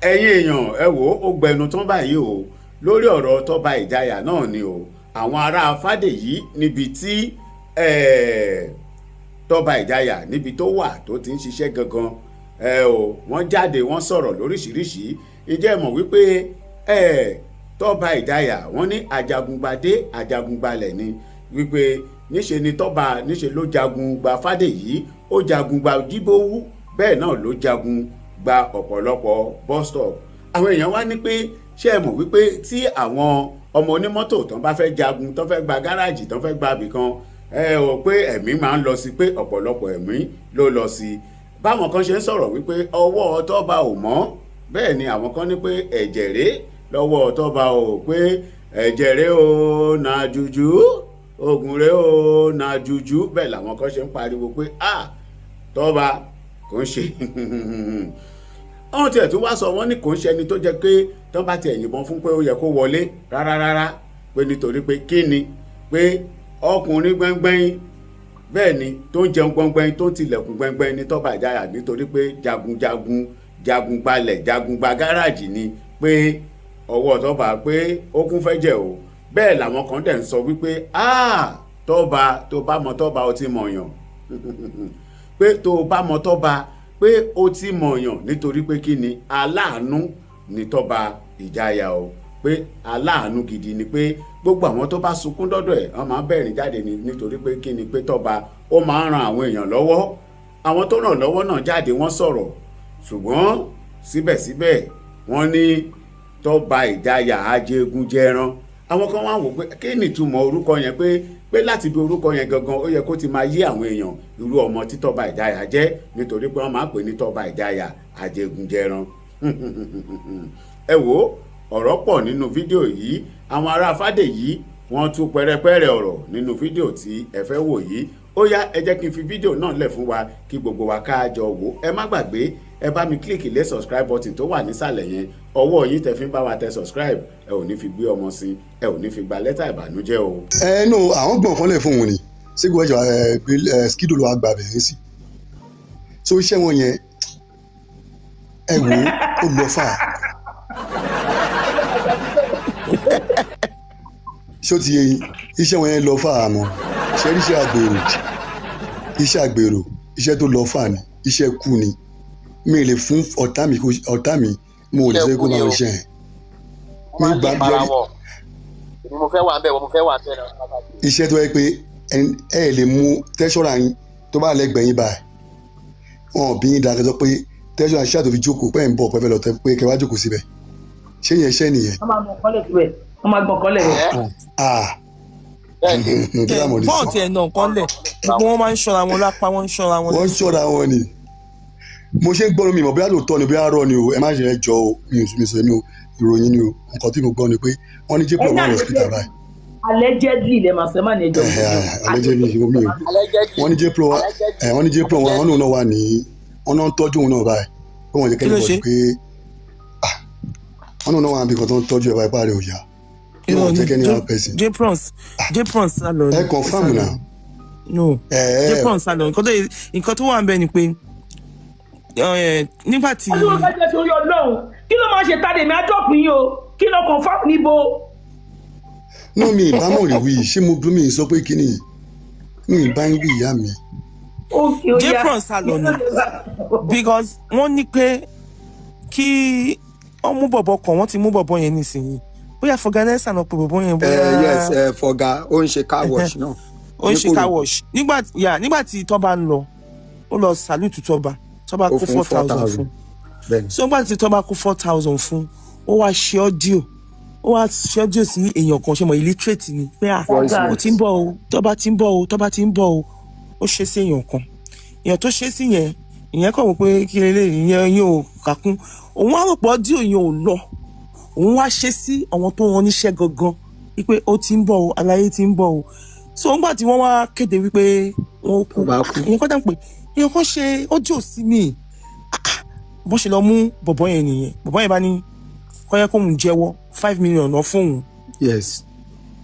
Ẹ̀yin èèyàn, ẹ wò ó gbẹnu tán báyìí o lórí ọ̀rọ̀ Tọ́ba Ìjayà náà ni o. Àwọn ará Fádèyí níbi tí Tọ́ba Ìjayà níbi tó wà tó ti ń ṣiṣẹ́ gangan, ẹ o, wọ́n jáde, wọ́n sọ̀rọ̀ lóríṣiríṣi. Ǹjẹ́ ẹ mọ̀ wípé Tọ́ba Ìjayà, wọ́n ní ajagungbadé, ajagungbalẹ̀ ni, wípé níṣe ni Tọ́ba níṣe ló jagun gba Fádèyí, ó jagun gba Jíbówú, bẹ́ẹ̀ náà ló jagun gba ọ̀pọ̀lọpọ̀ bus stop. Àwọn èèyàn wá ní pé, ṣé ẹ mọ̀ wípé tí àwọn ọmọ onímọ́tò tán bá fẹ́ jagun, tán fẹ́ gba gáràjì, tán fẹ́ gba ibìkan, ẹ ò pé ẹ̀mí máa ń lọ sí, pé ọ̀pọ̀lọpọ̀ ẹ̀mí ló lọ sí. Báwọn kan ṣe ń sọ̀rọ̀ wípé ọwọ́ Tọ́ba ò mọ́, bẹ́ẹ̀ ni àwọn kan ní pé ẹ̀jẹ̀ rèé lọ́wọ́ Tọ́ba ò, pé ẹ̀jẹ̀ rèé o, nà jùjú ogun rèé o, nà jùjú. Bẹ́ẹ̀ làwọn kan ṣe ń pariwo pé ah, Tọ́ba kò ń ṣe wọ́n tiẹ̀ tún wá sọ, wọ́n ní kò ń ṣe ẹni tó jẹ́ pé tán bá tiẹ̀ yìnbọn fún pé ó yẹ kó wọlé rárá rárá, pé nítorí pé kí ni, pé ọkùnrin gbẹ́ngbẹ́ng bẹ́ẹ̀ ni tó ń jẹun gbọ́ngbẹ́ng, tó ń tilẹ̀kùn gbẹ́ngbẹ́ng ní Tọ́ba Ìjayà, nítorí pé jagunjagun, jagun gbalẹ̀, jagun gba gáràjì ni, pé ọwọ́ Tọ́ba pé ó kún fẹ́ jẹ́ o. Bẹ́ẹ̀ làwọn kan dẹ̀ ń sọ wípé ah, Tọ́ba, tó bá mọ Tọ́ba, ó ti mọ̀yàn, pé tó bá mọ Tọ́ba, pé ó ti mọ̀yàn, nítorí pé kí ni, aláàánú ni Tọ́ba Ìjayà o, pé aláàánú gidi ni, pé gbogbo àwọn tó bá sunkún dọ́dọ̀ ẹ̀, wọ́n máa ń bẹ̀rìn jáde ni, nítorí pé kí ni, pé Tọ́ba ó máa ń ran àwọn èèyàn lọ́wọ́. Àwọn tó ràn lọ́wọ́ náà jáde, wọ́n sọ̀rọ̀, ṣùgbọ́n síbẹ̀síbẹ̀ wọ́n ní Tọ́ba Ìjayà ajégunjẹran. Àwọn kan wá wò pé kí ni ìtumọ̀ orúkọ yẹn, pé láti bí orúkọ yẹn gangan, ó yẹ kó ti máa yé àwọn èèyàn irú ọmọ tí Tọ́ba Ìjayà jẹ́, nítorí pé wọ́n máa ń pè ní Tọ́ba Ìjayà ajégunjẹran. Ẹ wò ó, ọ̀rọ̀ pọ̀ nínú fídíò yìí. Àwọn ará Fádèyí, wọ́n tú pẹ́rẹpẹ́rẹ ọ̀rọ̀ nínú fídíò tí ẹ fẹ́ wò yìí. Ó yá, ẹ jẹ́ kí n fi fídíò náà lẹ̀ fún wa kí gbogbo wa ká jọ wò. Ẹ má gbàgbé, ẹ bá mi click lé subscribe button tó wà nísàlẹ̀ yẹn. Ọwọ́ yín tẹ fi ń bá wa tẹ subscribe, ẹ ò ní fi gbé ọmọ sí, ẹ ò ní fi gba lẹ́tà ìbànújẹ́ o. Ẹ nù, àwọn gbọ̀n kan lẹ̀ fún òun ni sígun ẹ̀jọ̀ ẹ skido ló wá gbà bẹ̀rẹ̀ sí so iṣẹ́ wọn yẹn, ẹ wò ó lọ fà á. Ṣó ti yé yín? Iṣẹ́ wọn yẹn lọ fà á mọ́. Ṣe rí iṣẹ́ àgbèrò, iṣẹ́ àgbèrò, iṣẹ́ tó lọ fà ni, iṣẹ́ kú ni. Mi lè fún ọ̀tá mi, ọ̀tá mi mo ò lè sọ pé kó máa ṣe yẹn. Mi gbà bí mo fẹ́ wà ń bẹ̀, mo fẹ́ wà ń bẹ̀ náà. Iṣẹ́ tó yẹ pé ẹ lè mú tẹ́sọ̀rà yín tó bá lẹ́gbẹ̀ẹ́ yín báyìí, wọn ò bí yín dákẹ́ sọ pé tẹ́sọ̀rà ṣáà tó fi jókòó pé ń bọ̀ pẹ́fẹ́ lọ tẹ pé kẹ́ wá jókòó síbẹ̀. Ṣé yẹn iṣẹ́ nìyẹn? Wọ́n máa gbọ̀n kọ́lẹ̀ síbẹ̀, wọ́n máa gbọ̀n kọ́lẹ̀ rẹ̀. Bọ́ọ̀ tiẹ̀ náà kọ́lẹ̀, gbogbo wọn máa ń ṣọ́ra wọn lápá, wọ́n ń ṣọ́ra wọn. Wọ́n ń ṣọ́ra wọn ni. Mo ṣe ń gbọ́ mi mọ̀ bóyá lóòótọ́ ni, bóyá rọ́ ni o. Ẹ má ṣe ẹ jọ o, mi ò sọ mi o, ìròyìn ni o. Nǹkan tí mo gbọ́ ni pé wọ́n ní jébùlọ̀ wà lọ́sítà báyìí. Allegedly lè máa sọ, ẹ má ní ẹjọ́. Allegedly mi o. Wọ́n ní jébùlọ̀ wọ́n ní jébùlọ̀ wọn náà wà ní wọ́n náà ń tọ́jú òun náà báyìí pé wọ́n jẹ́ kẹ́lẹ́ bọ̀ pé wọ́n náà wà níbi kan tó ń tọ́jú ẹ̀ báyìí páàrẹ̀ òyà. Wọ́n jẹ́ kẹ́ni one person. Jprons sálọ. Ẹ confirm na. No, Jprons sálọ. Nǹkan tó wà ń bẹ ni pé nígbà tí. Ọdún kan jẹ́ torí Ọlọ́run, kí ló máa ṣe tàdé mi àdọ́pù yín o, kí ló confirm níbo. Náà mi ìbámu rí wí, ṣé mo dún mi sọ pé kí ni mi ìbá ń wí ìyá mi. Jprons sálọ ni because wọ́n ní pé kí wọ́n mú bọ̀bọ̀ kan, wọ́n ti mú bọ̀bọ̀ yẹn nísìnyí, bóyá fọgànẹ́sà náà pé bọ̀bọ̀ yẹn bóyá. Yes, fọgà ó ń ṣe car wash náà. Ó ń ṣe car wash. Nígbà tí Tọ́ba ń lọ, ó lọ salute Tọ́ba. Tọ́ba kó 4,000 fún. So nígbà tí Tọ́ba kó 4,000 fún, ó wá ṣe ọ́díò, ó wá ṣe ọ́díò sí èèyàn kan, ṣe mọ̀ illiterate ni, pé à, ó ti ń bọ̀ o, Tọ́ba ti ń bọ̀ o, Tọ́ba ti ń bọ̀ o. Ó ṣe sí èèyàn kan, èèyàn tó ṣe sí yẹn, ìyẹn kàn wọ́n pé kí lélẹ̀ ìyẹn yóò kàkún òun á rò pé ọ́díò yẹn ò lọ. Òun wá ṣe sí àwọn tó wọn níṣẹ́ gangan wípé ó ti ń bọ̀ o, aláyé ti ń bọ̀ o. So nígbà tí wọ́n wá kéde wípé wọ́n kú, ìyẹn kọ́ dà pé ìyẹn kọ́ ṣe ọ́díò sí mi, bó ṣe lọ mú bọ̀bọ̀ yẹn nìyẹn. Bọ̀bọ̀ yẹn bá ní kọ́yẹ́ kóun jẹ́wọ́ 5 million lọ fóun. Yes.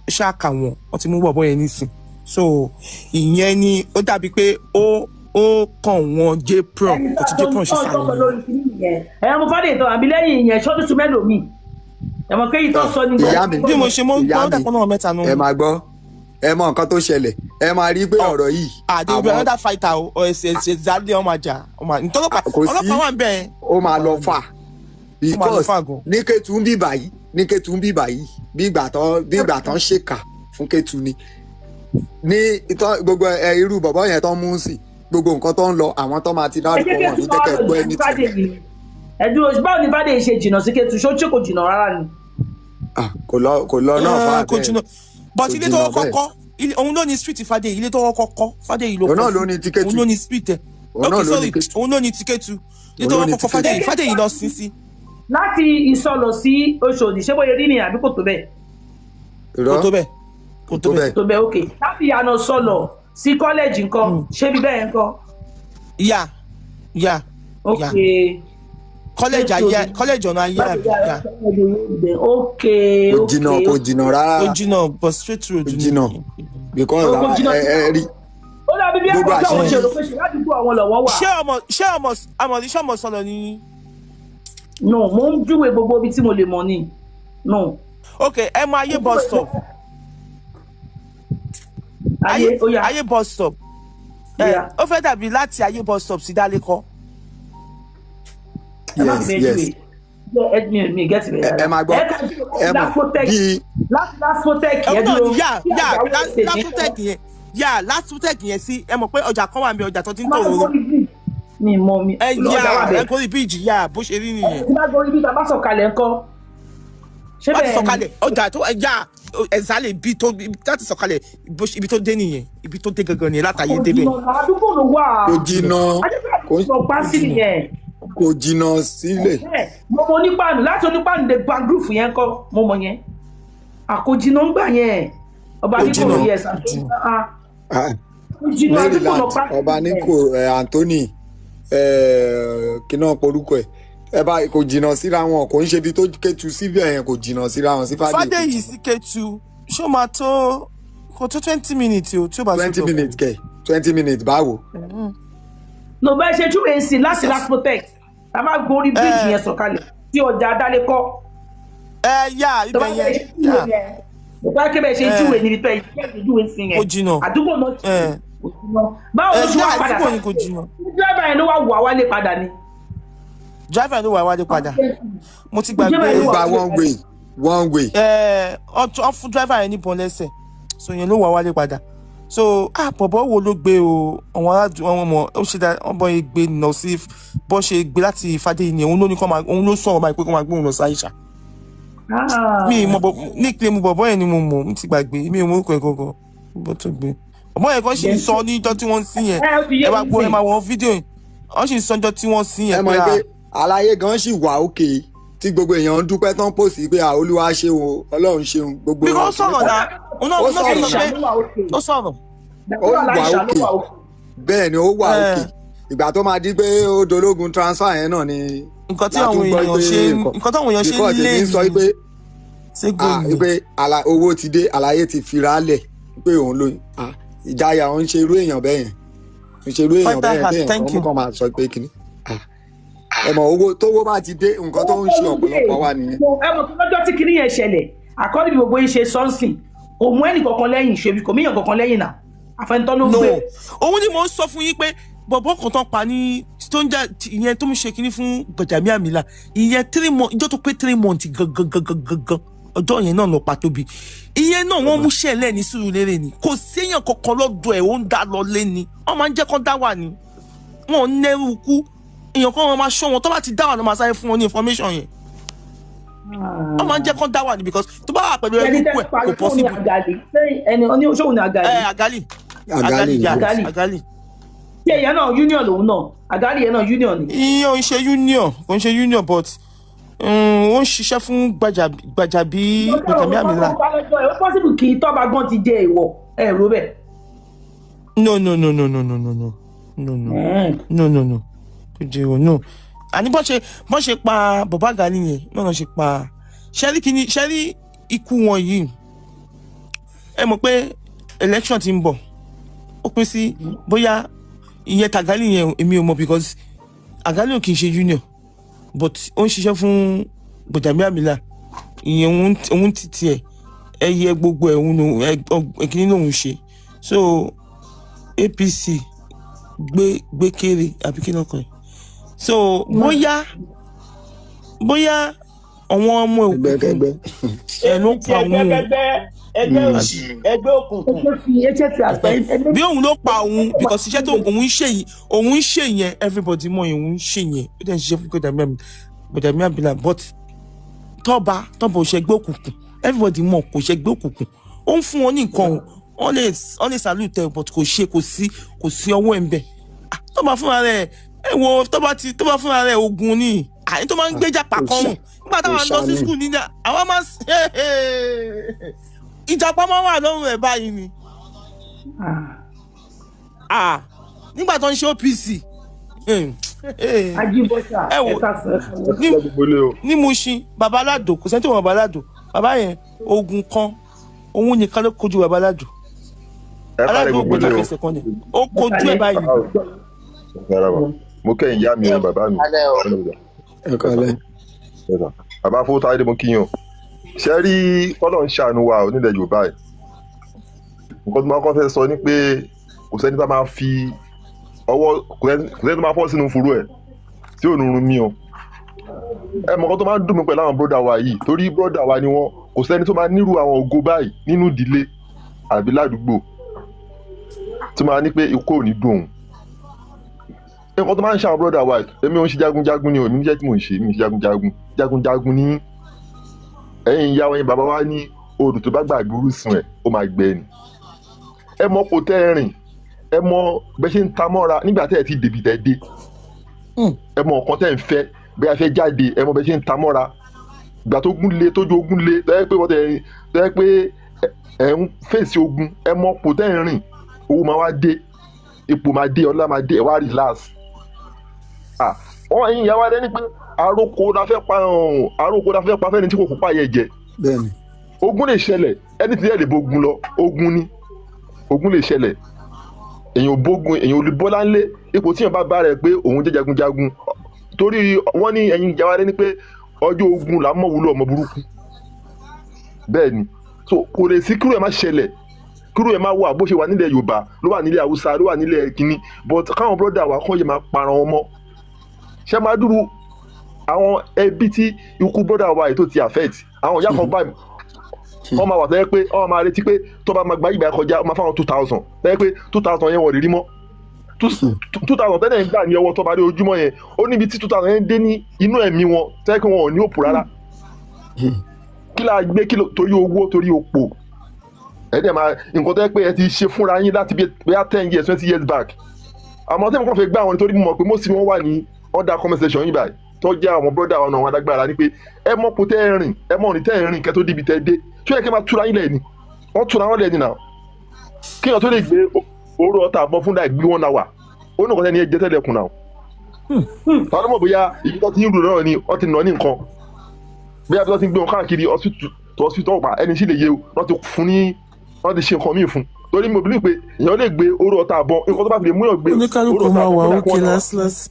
Ṣáàkà wọn, wọ́n ti mú bọ̀bọ̀ yẹn nísìn. So ìyẹn ni ó dàbí pé ó Ó kàn wọ́n Jpron Ẹni kò tí tó Jpron ṣe tó sá tó lọ sọ nìyẹn. lórí kìíní nìyẹn. Ẹ mo fàdé ìtàn àbí lẹ́yìn ìyẹn ṣọ́tún tún mẹ́lòó mi. Ẹ mọ̀ pé ìtàn sọ ni. Ìyá mi. Bí mo ṣe mọ́ Ìyá gbọ́ mi. dàpọ̀ náà mẹ́ta nù. Ẹ máa gbọ́, ẹ mọ nǹkan tó ṣẹlẹ̀, ẹ máa rí pé ọ̀rọ̀ yìí Ah, they will be àwọn another fighter o. Ọ ẹsẹ ẹsẹ zálẹ ọmọ àjà ọmọ ntọ́lọ́pàá Kò sí. ọlọ́pàá wà ń bẹ̀. Ó máa lọ fà Ó máa lọ because fà gan. ní Kétu ń bì báyìí, ní Kétu ń bì báyìí, bí ìgbà tán ṣèkà fún Kétu ni ní ìtọ́ gbogbo ẹ irú bọ̀bọ̀ yẹn tán mú sí gbogbo nǹkan tó ń lọ, àwọn tó máa ti Ẹ dárúkọ jẹ́ wọn Kétu ní jẹ́ kẹ́ ẹ máa gbọ́ lọ ẹni sí Fàdé tí yìí. Ẹ dúró, báwo ni Fàdé ṣe jìnnà sí Kétu? Ṣó ṣé kò jìnnà rárá ni? Ah, kò lọ náà fà Kò bẹ́ẹ̀. jìnnà, but Kò ilé tó jìnnà kọ́kọ́ bẹ́ẹ̀. kọ́ òun ló ní street Fàdé, ilé tó kọ́kọ́ kọ́ Fàdé yìí ló Òun kọ́ náà ló fún. ní ti Kétu. Òun ló ní street ẹ̀. Òun náà Okay, ló ní sorry, Kétu. òun ló ní ti Kétu, ilé tó Òun ló ní kọ́kọ́ ti kọ́ Fàdé yìí, Kétu. Fàdé yìí lọ sí sí. Láti Ìsọlọ̀ sí Oṣòdì, ṣé bóyá rí ni àbí kò tó bẹ́ẹ̀? Irọ́, Kò tó bẹ́ẹ̀, kò tó tó bẹ́ẹ̀. bẹ́ẹ̀. Tó bẹ́ẹ̀, ok. Láti ìyànà Sọlọ̀ sí college ńkọ́, ṣé bí bẹ́ẹ̀ ńkọ́? Yà. Ok. Yà. College ayé, college ọ̀nà ayé Láti àbí yà. Ok. Kò jìnnà, kò jìnnà rárá. Ó jìnnà, but straight road Kò ni. jìnnà because Kò jìnnà. ẹ rí Ó dàbí bí gbogbo àkójọ àwọn àṣírí. ṣèrò pé ṣe ládùúgbò àwọn lọ́wọ́ wà. Ṣé ọmọ àmọ̀dí, ṣé ọmọ sọ̀rọ̀ ni? No, mo ń júwe gbogbo ibi tí mo lè mọ̀ ni. No. Ok, ẹ mọ ayé bus stop? Ayé, ó yá. Ayé bus stop. Ó yá. Ó fẹ́ dàbí láti ayé bus stop sí Dálékọ́. Ẹ má Yes fi yes mi júwe. Ẹ mi get it. Ẹ máa gbọ́, ẹ mọ̀ bíi Láti Lasfotec Ẹ̀hún yẹn náà dúró. ni yà Sí yà Àjàwé Estate. Lasfotec yẹn, yà Lasfotec yẹn sí, ẹ mọ̀ pé ọjà kan wà níbi ọjà tó ti ń Má tò gorí òru. bridge. Mi mọ mi. Ẹ Ọjà wà yà bẹ́ẹ̀. ẹ kórìí bíìjì, yà bó ṣe rí nìyẹn. Tí bá gorí bí bàbá sọ̀kalẹ̀ ńkọ́? Ṣé Láti bẹ́ẹ̀ ni? sọ̀kalẹ̀ ọjà tó yà ẹ̀zálẹ̀ ibi tó láti sọ̀kalẹ̀ ibi tó dé nìyẹn, ibi tó dé gangan nìyẹn látàyè Kò débẹ̀. jìnnà, àdúgbò ló wà. Kò jìnnà. Adébáyọ̀ pa sí nìyẹn. Kò jìnnà sílẹ̀. Bẹ́ẹ̀, mo mọ onípàánù, láti onípàánù dé Bangrove yẹn kọ́, mo mọ yẹn. Àkójìnà ń gbà yẹn. Ọba Kò ní kò jìnnà. rí ẹ̀sán. Ah, Kò jìnnà, àdúgbò Maryland lọ pa. ọba ní kò ẹ, Anthony ẹ kíná porúkọ ẹ, ẹ bá kò jìnnà síra wọn, kò ń ṣe ibi tó Kétu síbẹ̀ yẹn, kò jìnnà síra wọn sí Fàdé. Fàdéyì sí Kétu, ṣó máa tó, kò tó 20 minutes o tí ó bá 20 tó. minutes kẹ? 20 minutes báwo? No, bẹ́ẹ̀ ṣe júwe ń sìn láti Lasfotec. A máa gorí bíríìjì Eh. yẹn sọ̀kalẹ̀ sí ọjà Adálékọ́. Ẹ yà Tó bá ibẹ̀ bẹ́ẹ̀ yẹn ṣe júwe yà yẹn. Mo bá kébẹ̀ ṣe Eh. júwe níbi tó ẹ ṣe júwe ń sìn yẹn. Kò jìnnà. Àdúgbò náà Eh. kò jìnnà. Báwo ló Ẹ ṣe yà wá padà? àdúgbò yẹn kò jìnnà. Dírẹ́bà yẹn ló wá wà wálé padà ni. Driver ló wà wálé padà, mo ti gbàgbé. Driver Ó ló wà gba wálé one way, one way. Ẹ ọ fún driver yẹn níbọn lẹ́sẹ̀, so yẹn ló wà wálé padà. So ah, bọ̀bọ̀ wo ló gbé o, àwọn aládùn àwọn ọmọ ó ṣe dá wọn bọ́ yẹn gbé lọ sí bọ́ ṣe gbé láti Fàdéyì ni, òun ló ní kọ́ máa, òun ló sọ̀rọ̀ báyìí pé kó máa gbé òun lọ sí Aisha. Mi mọ bọ nickname bọ̀bọ̀ yẹn ni mo mọ̀, mo ti gbàgbé, mi ò mọ orúkọ ẹ̀ gangan bó tó gbé bọ̀bọ̀ yẹn kan ṣì ń sọ níjọ́ tí wọ́n ń sin yẹn. Ẹ, ó ti yé Ẹ bá mi gbọ́, ẹ sìn. máa wọ fídíò yẹn, wọ́n sì ń sọ níjọ́ tí wọ́n sin Ẹ yẹn mọ̀ pé pé aláyé gan ṣì wà òkè tí gbogbo èèyàn ń dúpẹ́ tán pòsì pé à, Olúwa ṣeun o, Ọlọ́run ṣeun gbogbo. Bí kò sọ̀rọ̀ náà, òun náà Ó òun náà sọ̀rọ̀. sọ pé ó sọ̀rọ̀. Ó wà òkè, bẹ́ẹ̀ ni ó wà Eh. òkè. Ìgbà tó máa di pé ó dológun transfer yẹn náà ni Nǹkan tí la tún àwọn gbọ́ èèyàn pé ṣe, nǹkan táwọn èèyàn ṣe ń because lé èmi ń sọ pé ṣé ah gómìnà pé owó ti dé, àlàyé ti fira lẹ̀ pé òun ló ah ìjáyà, òun ṣe irú èèyàn bẹ́ẹ̀ yẹn, òun ṣe irú èèyàn Fighter bẹ́ẹ̀ yẹn heart, téèyàn thank kan you. kàn máa sọ pé kínní ah ẹ mọ̀, owó tówó bá ti dé, nǹkan tó ń ṣe ọ̀pọ̀lọpọ̀ wa nìyẹn. Ẹ mọ̀ pé lọ́jọ́ tí kinní yẹn ṣẹlẹ̀, àkọ́lé bí gbogbo yín ṣe sọ́ọ̀sìn, kò mú ẹnì kankan lẹ́yìn, ṣèbí kò míyàn kankan lẹ́yìn náà, àfẹnutọ́ ló No, gbé. òun ni mò ń sọ fún yín pé bọ̀bọ̀ kan tán pa ní tó ń jà ìyẹn tó ń ṣe kinní fún Gbajabiamila ìyẹn, 3 months, ìjọ tó pé 3 months gangan gangan gangan, ọjọ́ yẹn náà lọ pa Tóbi ìyẹn náà. Wọ́n mú ṣẹlẹ̀ ní Sùúrùlérè ni, kò séèyàn kankan lọ́dọ̀ ẹ̀, ó ń dá lọ lé ni, wọ́n máa ń jẹ́ kán dá wà ní, wọn ò nẹ́rù kú èèyàn kan, wọn máa ṣọ́ wọn, tó bá ti dá wà ló máa sáré fún wọn ní information yẹn. Wọ́n máa ń jẹ́ kán dá wà ní because tó bá wà pẹ̀lú Ẹni ẹrú tẹ́ kú ẹ̀ parí kò fún ní possible. Àgàlì ẹni oníṣòwò ní Àgàlì. Ẹ Àgálì. Àgálì ni. Yà, Àgálì. Àgálì. Tí ẹ̀yà náà union lòun náà, Àgàlì yẹn náà union ni. Ìyẹn ò ń ṣe union, kò ń ṣe union, but ó ń ṣiṣẹ́ fún Gbajabiamila. Ó possible kí Tọ́ba gan ti jẹ ìwọ̀ ẹ̀ rò bẹ́ẹ̀. No, no, no, no, no, no, no, no, no, no, no, no, no, kò jẹ́ o, no. Àní bọ́n ṣe pa bọ̀bá Àgálì yẹn náà lọ́ ṣe pa ṣẹ́rí kìíní ṣẹ́rí ikú wọn yìí. Ẹ mọ̀ pé election ti ń bọ̀, ó pín sí bóyá Ìyẹn tàgálì yẹn èmi ò mọ̀, because Àgálì ò kì í ṣe union, but ó ń ṣiṣẹ́ fún Gbajabiamila. Ìyẹn òun ti tiẹ̀ ẹyẹ gbogbo ẹ̀, òun ẹ̀kíní lòun ṣe. So APC gbé gbé kéré àbí kí lọkọ ẹ̀. So bóyá àwọn ọmọ òkùnkùn Ẹgbẹ́kẹ́gbẹ́. ẹ̀ ló APC, pa òun o. ẹgbẹ́kẹ́gbẹ́, ẹgbẹ́ òṣì, ẹgbẹ́ òkùnkùn. Ẹgbẹ́ fi àgbẹ̀. Bí òun ló pa òun, because iṣẹ́ tó òun ń ṣe yìí, òun ń ṣe yẹn, everybody mọ̀ yẹn, òun ń ṣe yẹn, ó dẹ̀ ń ṣiṣẹ́ fún Gbajabiamila. But Tọ́ba ò ṣẹgbẹ́ òkùnkùn, everybody mọ̀ kò ṣẹgbẹ́ òkùnkùn. Ó ń fún wọn ní nǹkan o, wọ́n lè salute ẹ, but kò ṣe, kò sí ọwọ́ ẹ̀ ń bẹ̀. Ah, Tọ́ba fúnra rẹ̀, ẹ wo Tọ́ba ti Tọ́ba fúnra rẹ̀, ogun ni àyè tó máa ń gbéjà pàkọ́rùn nígbà táwọn lọ sí school níjà, àwọn máa ń ìjàpá máa wà lọ́rùn ẹ̀ báyìí ni. Ah, nígbà tó ń ṣe OPC. Ajíbọ́sà. Ẹ wò. Ẹ ká sọ. Ní Mushin, baba aládò, kò sẹ́ni tó mọ̀ baba aládò. Baba yẹn, ogun kan, òun nìkan ló kojú baba aládò. Ẹ kálẹ̀ Aládò gbogbo gbọdọ̀ ilé o. fẹsẹ̀ kan ni ó kojú ẹ̀ báyìí. Rárá wa, mo kẹ́yìn ìyá mi o, bàbá mi. Alẹ́ o. Ẹ kọ́lẹ̀. Bàbá fún táyé, mo kí yín o. Ṣe rí, Ọlọ́run ń ṣàánú wa ò nílẹ̀ Yorùbá ẹ̀. Nǹkan tó máa kọ́ fẹ́ sọ ni pé kò sẹ́ni tó máa fi ọwọ́, kò sẹ́ni tó máa fọ́ sínú furu ẹ̀ tí ò ní run mí o. Ẹ mọ̀ nǹkan tó máa ń dùn mí pẹ̀lú àwọn bróda wa yìí, torí bróda wa ni wọ́n. Kò sẹ́ni tó máa nírú àwọn ògo báyìí nínú ìdílé àbí ládùúgbò tó máa ní pé ikú ò ní dùn òun. Nǹkan tó máa ń ṣe àwọn bróda wa yìí, èmi ò ń ṣe jagunjagun ni ò ní jẹ́ tí mò ń ṣe, mi ò ṣe jagunjagun. Jagunjagun ní ẹ̀yin ìyá wa, ẹ̀yin bàbá wa, ní odò tó bá gbàgbé orísun ẹ̀, ó máa gbẹ ni. Ẹ mọ kò tẹ́ ẹ rìn, ẹ mọ bẹ́ ṣe ń ta mọ́ra nígbà tẹ́ ẹ ti dèbì tẹ́ dé, ẹ mọ nǹkan tẹ́ ẹ ń fẹ́, bẹ́ a fẹ́ jáde, ẹ mọ bẹ́ ṣe ń ta mọ́ra ìgbà tó gún le, tójú ogun le, tẹ́ ẹ pé wọ́n tẹ́ tẹ́ ẹ pé ẹ ń fèsì ogun. Ẹ mọ kò tẹ́ ẹ rìn, owó máa wá dé, ipò máa dé, ọlá máa dé, ẹ wá relax. Ah, wọ́n ẹ̀yin ìyá wa dẹ́ ní pé àròkọ la fẹ́ pa ọ̀hún, àròkọ la fẹ́ pa fẹ́ni tí kò kópa yẹ jẹ. Bẹ́ẹ̀ni. Ogun lè ṣẹlẹ̀, ẹni tí ẹ lè bógun lọ, ogun ni ogun lè ṣẹlẹ̀. Èèyàn ò bógun, èèyàn ò lè bọ́lá ńlé ipò tí èèyàn bá bá rẹ̀ pé òun jẹ́ jagunjagun, torí wọ́n ní ẹ̀yin ìyá wa dẹ́ ní pé ọjọ́ ogun là ń mọ̀ wúlò ọmọ burúkú. Bẹ́ẹ̀ ni. So kò lè sí kírú ẹ̀ má ṣẹlẹ̀, kírú ẹ̀ má wà. Bó ṣe wà nílẹ̀ Yorùbá ló wà nílẹ̀ Haúsá, ló wà nílẹ̀ kínní, but káwọn brother wa kọ́ yẹ máa para wọn mọ́. Ṣé máa dúró àwọn ẹbí tí ikú brother wa yìí tó ti affect, àwọn ìyá kan báyìí, wọ́n máa wà tẹ́lẹ̀ pé wọ́n máa retí pé tó bá máa gba ìgbà kọjá, wọ́n máa fáwọn 2,000 tẹ́lẹ̀ pé 2,000 yẹn wọ́n lè rí mọ́. 2,000 tẹ́lẹ̀ ń gbà ní ọwọ́ tó bá dé ojúmọ́ yẹn, ó níbi tí 2,000 yẹn dé ní inú ẹ̀mí wọn tẹ́lẹ̀ pé wọn ò ní òpò rárá. Kí la gbé kí ló torí owó, torí òpò ẹ dẹ̀ máa nǹkan tẹ́ pé ẹ ti ṣe fúnra yín láti bí bóyá 10 years, 20 years back. Àmọ́ tí mo kàn fẹ́ gbá àwọn, nítorí mo mọ̀ pé most wọn wà ní under comment section yìí báyìí, tó jẹ́ àwọn brother ọ̀nà àwọn alágbára, ni pé ẹ mọ̀ kó tẹ́ ẹ rìn, ẹ mọ̀ ní tẹ́ ẹ rìn kẹ́ tó débi tẹ́ dé. Ṣé yẹ kí ẹ máa túra yín lẹ̀ ni? Wọ́n túra wọn lẹ̀ ni náà. Kí èèyàn tó lè gbé oró ọta àbọ̀ fún láì gbé one hour, ó ní nǹkan tẹ́ ni ẹ jẹ́ tẹ́lẹ̀ kùn náà. Ta ló mọ̀ bóyá ibi tó ti ń rù náà ni wọ́n ti nà ní nǹkan, bóyá bí wọ́n ti ń gbé wọn káàkiri hospital tó hospital ọ̀pá ẹni sì lè yé o, wọ́n ti fún ní, wọ́n ti ṣe nǹkan míì fún, torí mo believe pé èèyàn lè gbé oró ọta àbọ̀, nǹkan tó bá fi lè múyàn gbé oró Oníkálukú ọta máa àbọ̀ wà fún ókè one hour. lásìlásì.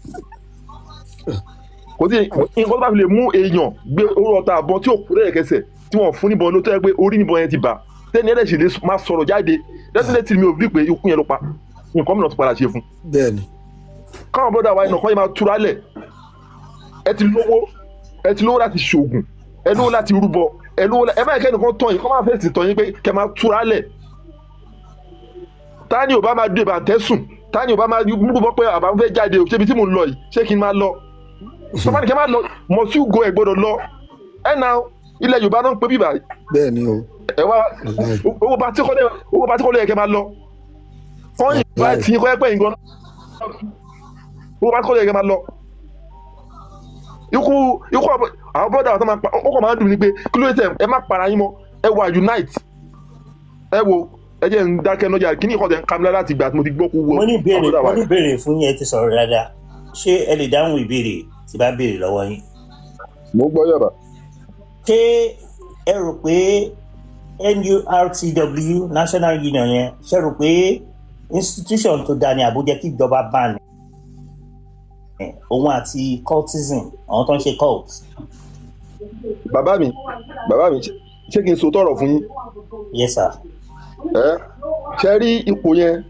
Kò sí nǹkan tó bá fi lè mú èèyàn gbé oró ọta àbọ̀ tí ò kú lẹ́yẹ̀kẹsẹ̀, tí wọ́n fún níbọn ló tó yẹ pé orí níbọn yẹn ti bà, tẹ́ni ẹlẹ́sìn lè máa sọ̀rọ̀ jáde. Definitely mi ò bí pé ikú yẹn ló pa, nǹkan mìíràn tó padà ṣe fún. Káwọn brother wa iná kan yìí máa túra lẹ̀. Ẹ ti lówó, ẹ ti lówó láti ṣoògùn, ẹ lówó láti rúbọ, ẹ lówó. Ẹ má yẹ kẹ́nìkan tọ̀ yín, kọ́ máa fèsì tọ̀ yín pé kẹ́ máa túra lẹ̀. Ta ni ò bá máa dé ìbàntẹ́ sùn? Ta ni ò bá máa rúbọ pé àbá ń fẹ́ jáde o, ṣébi tí mò ń lọ yìí, ṣé kí n máa lọ? Tọ́ba ní kẹ́ máa lọ, mọ̀ sí ugo ẹ̀ gbọ́dọ̀ lọ. Ẹ̀ na ilẹ̀ Yorùbá náà ń pè bíbà. Bẹ́ẹ̀ni o. Ẹ wá owó bá tí kọ́lé, owó bá tí kọ́lé yẹ kẹ́ máa lọ. Kọ́ yìí tí kọ́ ẹ pẹ́ yìí gan, owó bá tí kọ́lé yẹ kẹ́ máa lọ. Ikú àwọn brother àwọn tó máa pa ó kàn máa ń dùn ní pé kí ló dé tẹ ẹ má para yín mọ́. Ẹ wà unite. Ẹ wo, ẹ jẹ́ ń dákẹ́ náà jà. Kí ní ìkọ́ tẹ̀ ń kamilá láti ìgbà tí mo ti gbọ́ kú wo Mo ní ìbéèrè. àwọn brother Mo wa ní yìí. ìbéèrè fún yín. Ẹ ti sọ̀rọ̀ dáadáa. Ṣé ẹ lè dáhùn ìbéèrè tí bá béèrè lọ́wọ́ yín? Mo gbọ́ yàrá. Ṣé ẹ rò pé NURTW National Union yẹn, ṣé rò pé Institution tó dáa ni àbújá kí ìjọba ban ẹ̀, òun àti cultism, àwọn tó ń ṣe cult. Bàbá mi, bàbá mi, ṣé kí n sọ tọrọ fún yín? Yes sir. Ẹ ṣe rí ipò yẹn,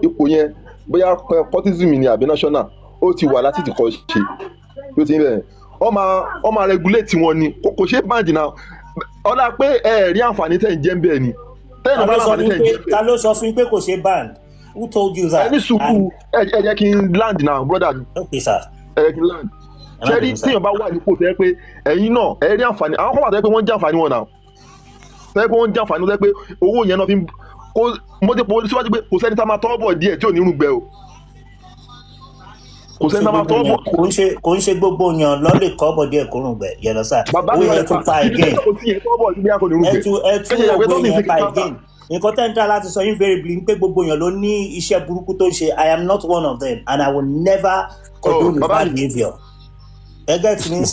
ipò yẹn bóyá cultism ni àbí national, ó ti wà láti ti kọ́ ṣe bí ó ti ń bẹ̀rẹ̀. Wọ́n máa regulate wọn ni, kò ṣe báǹdì náà. Ọlá pé ẹ rí àǹfààní tẹ̀ ń jẹ́ ń bẹ́ẹ̀ ni. Tẹ́yìn náà bá láǹfààní tẹ̀ ń jẹ́ ń bẹ́ẹ̀. Ta ló sọ fún yín pé kò ṣe band? Who told you that? Ẹ ní sùúrù, ẹ jẹ́ kí n land now, brother. Okay sir. Ẹ jẹ́ kí n land. Ṣé rí tíyàn bá wà nípò tẹ́ pé ẹ̀yin náà ẹ rí àǹfààní, àwọn kan wà tẹ́ pé wọ́n ń jàǹfààní wọn náà. Tẹ́ pé wọ́n ń jàǹfààní tẹ́ pé owó yẹn náà fi ń kó mo ti pò síwájú pé kò sẹ́ni tá máa tọ́ bọ̀ díẹ̀ tí ò ní rúgbẹ́ o. Kò sẹ́ni tá máa tọ́ bọ̀. Kò ń ṣe gbogbo yàn lọ́ lè kọ́ bọ̀ díẹ̀ kó rùn gbẹ̀ yẹn lọ sá. Owó yẹn tún pa again. Ẹ tún owó yẹn pa again. Nǹkan tẹ́ ń tà láti sọ invariably ni pé gbogbo yàn ló ní iṣẹ́ burúkú tó ń ṣe. I am not one of them and I will never condone his bad behaviour. Ẹ get me?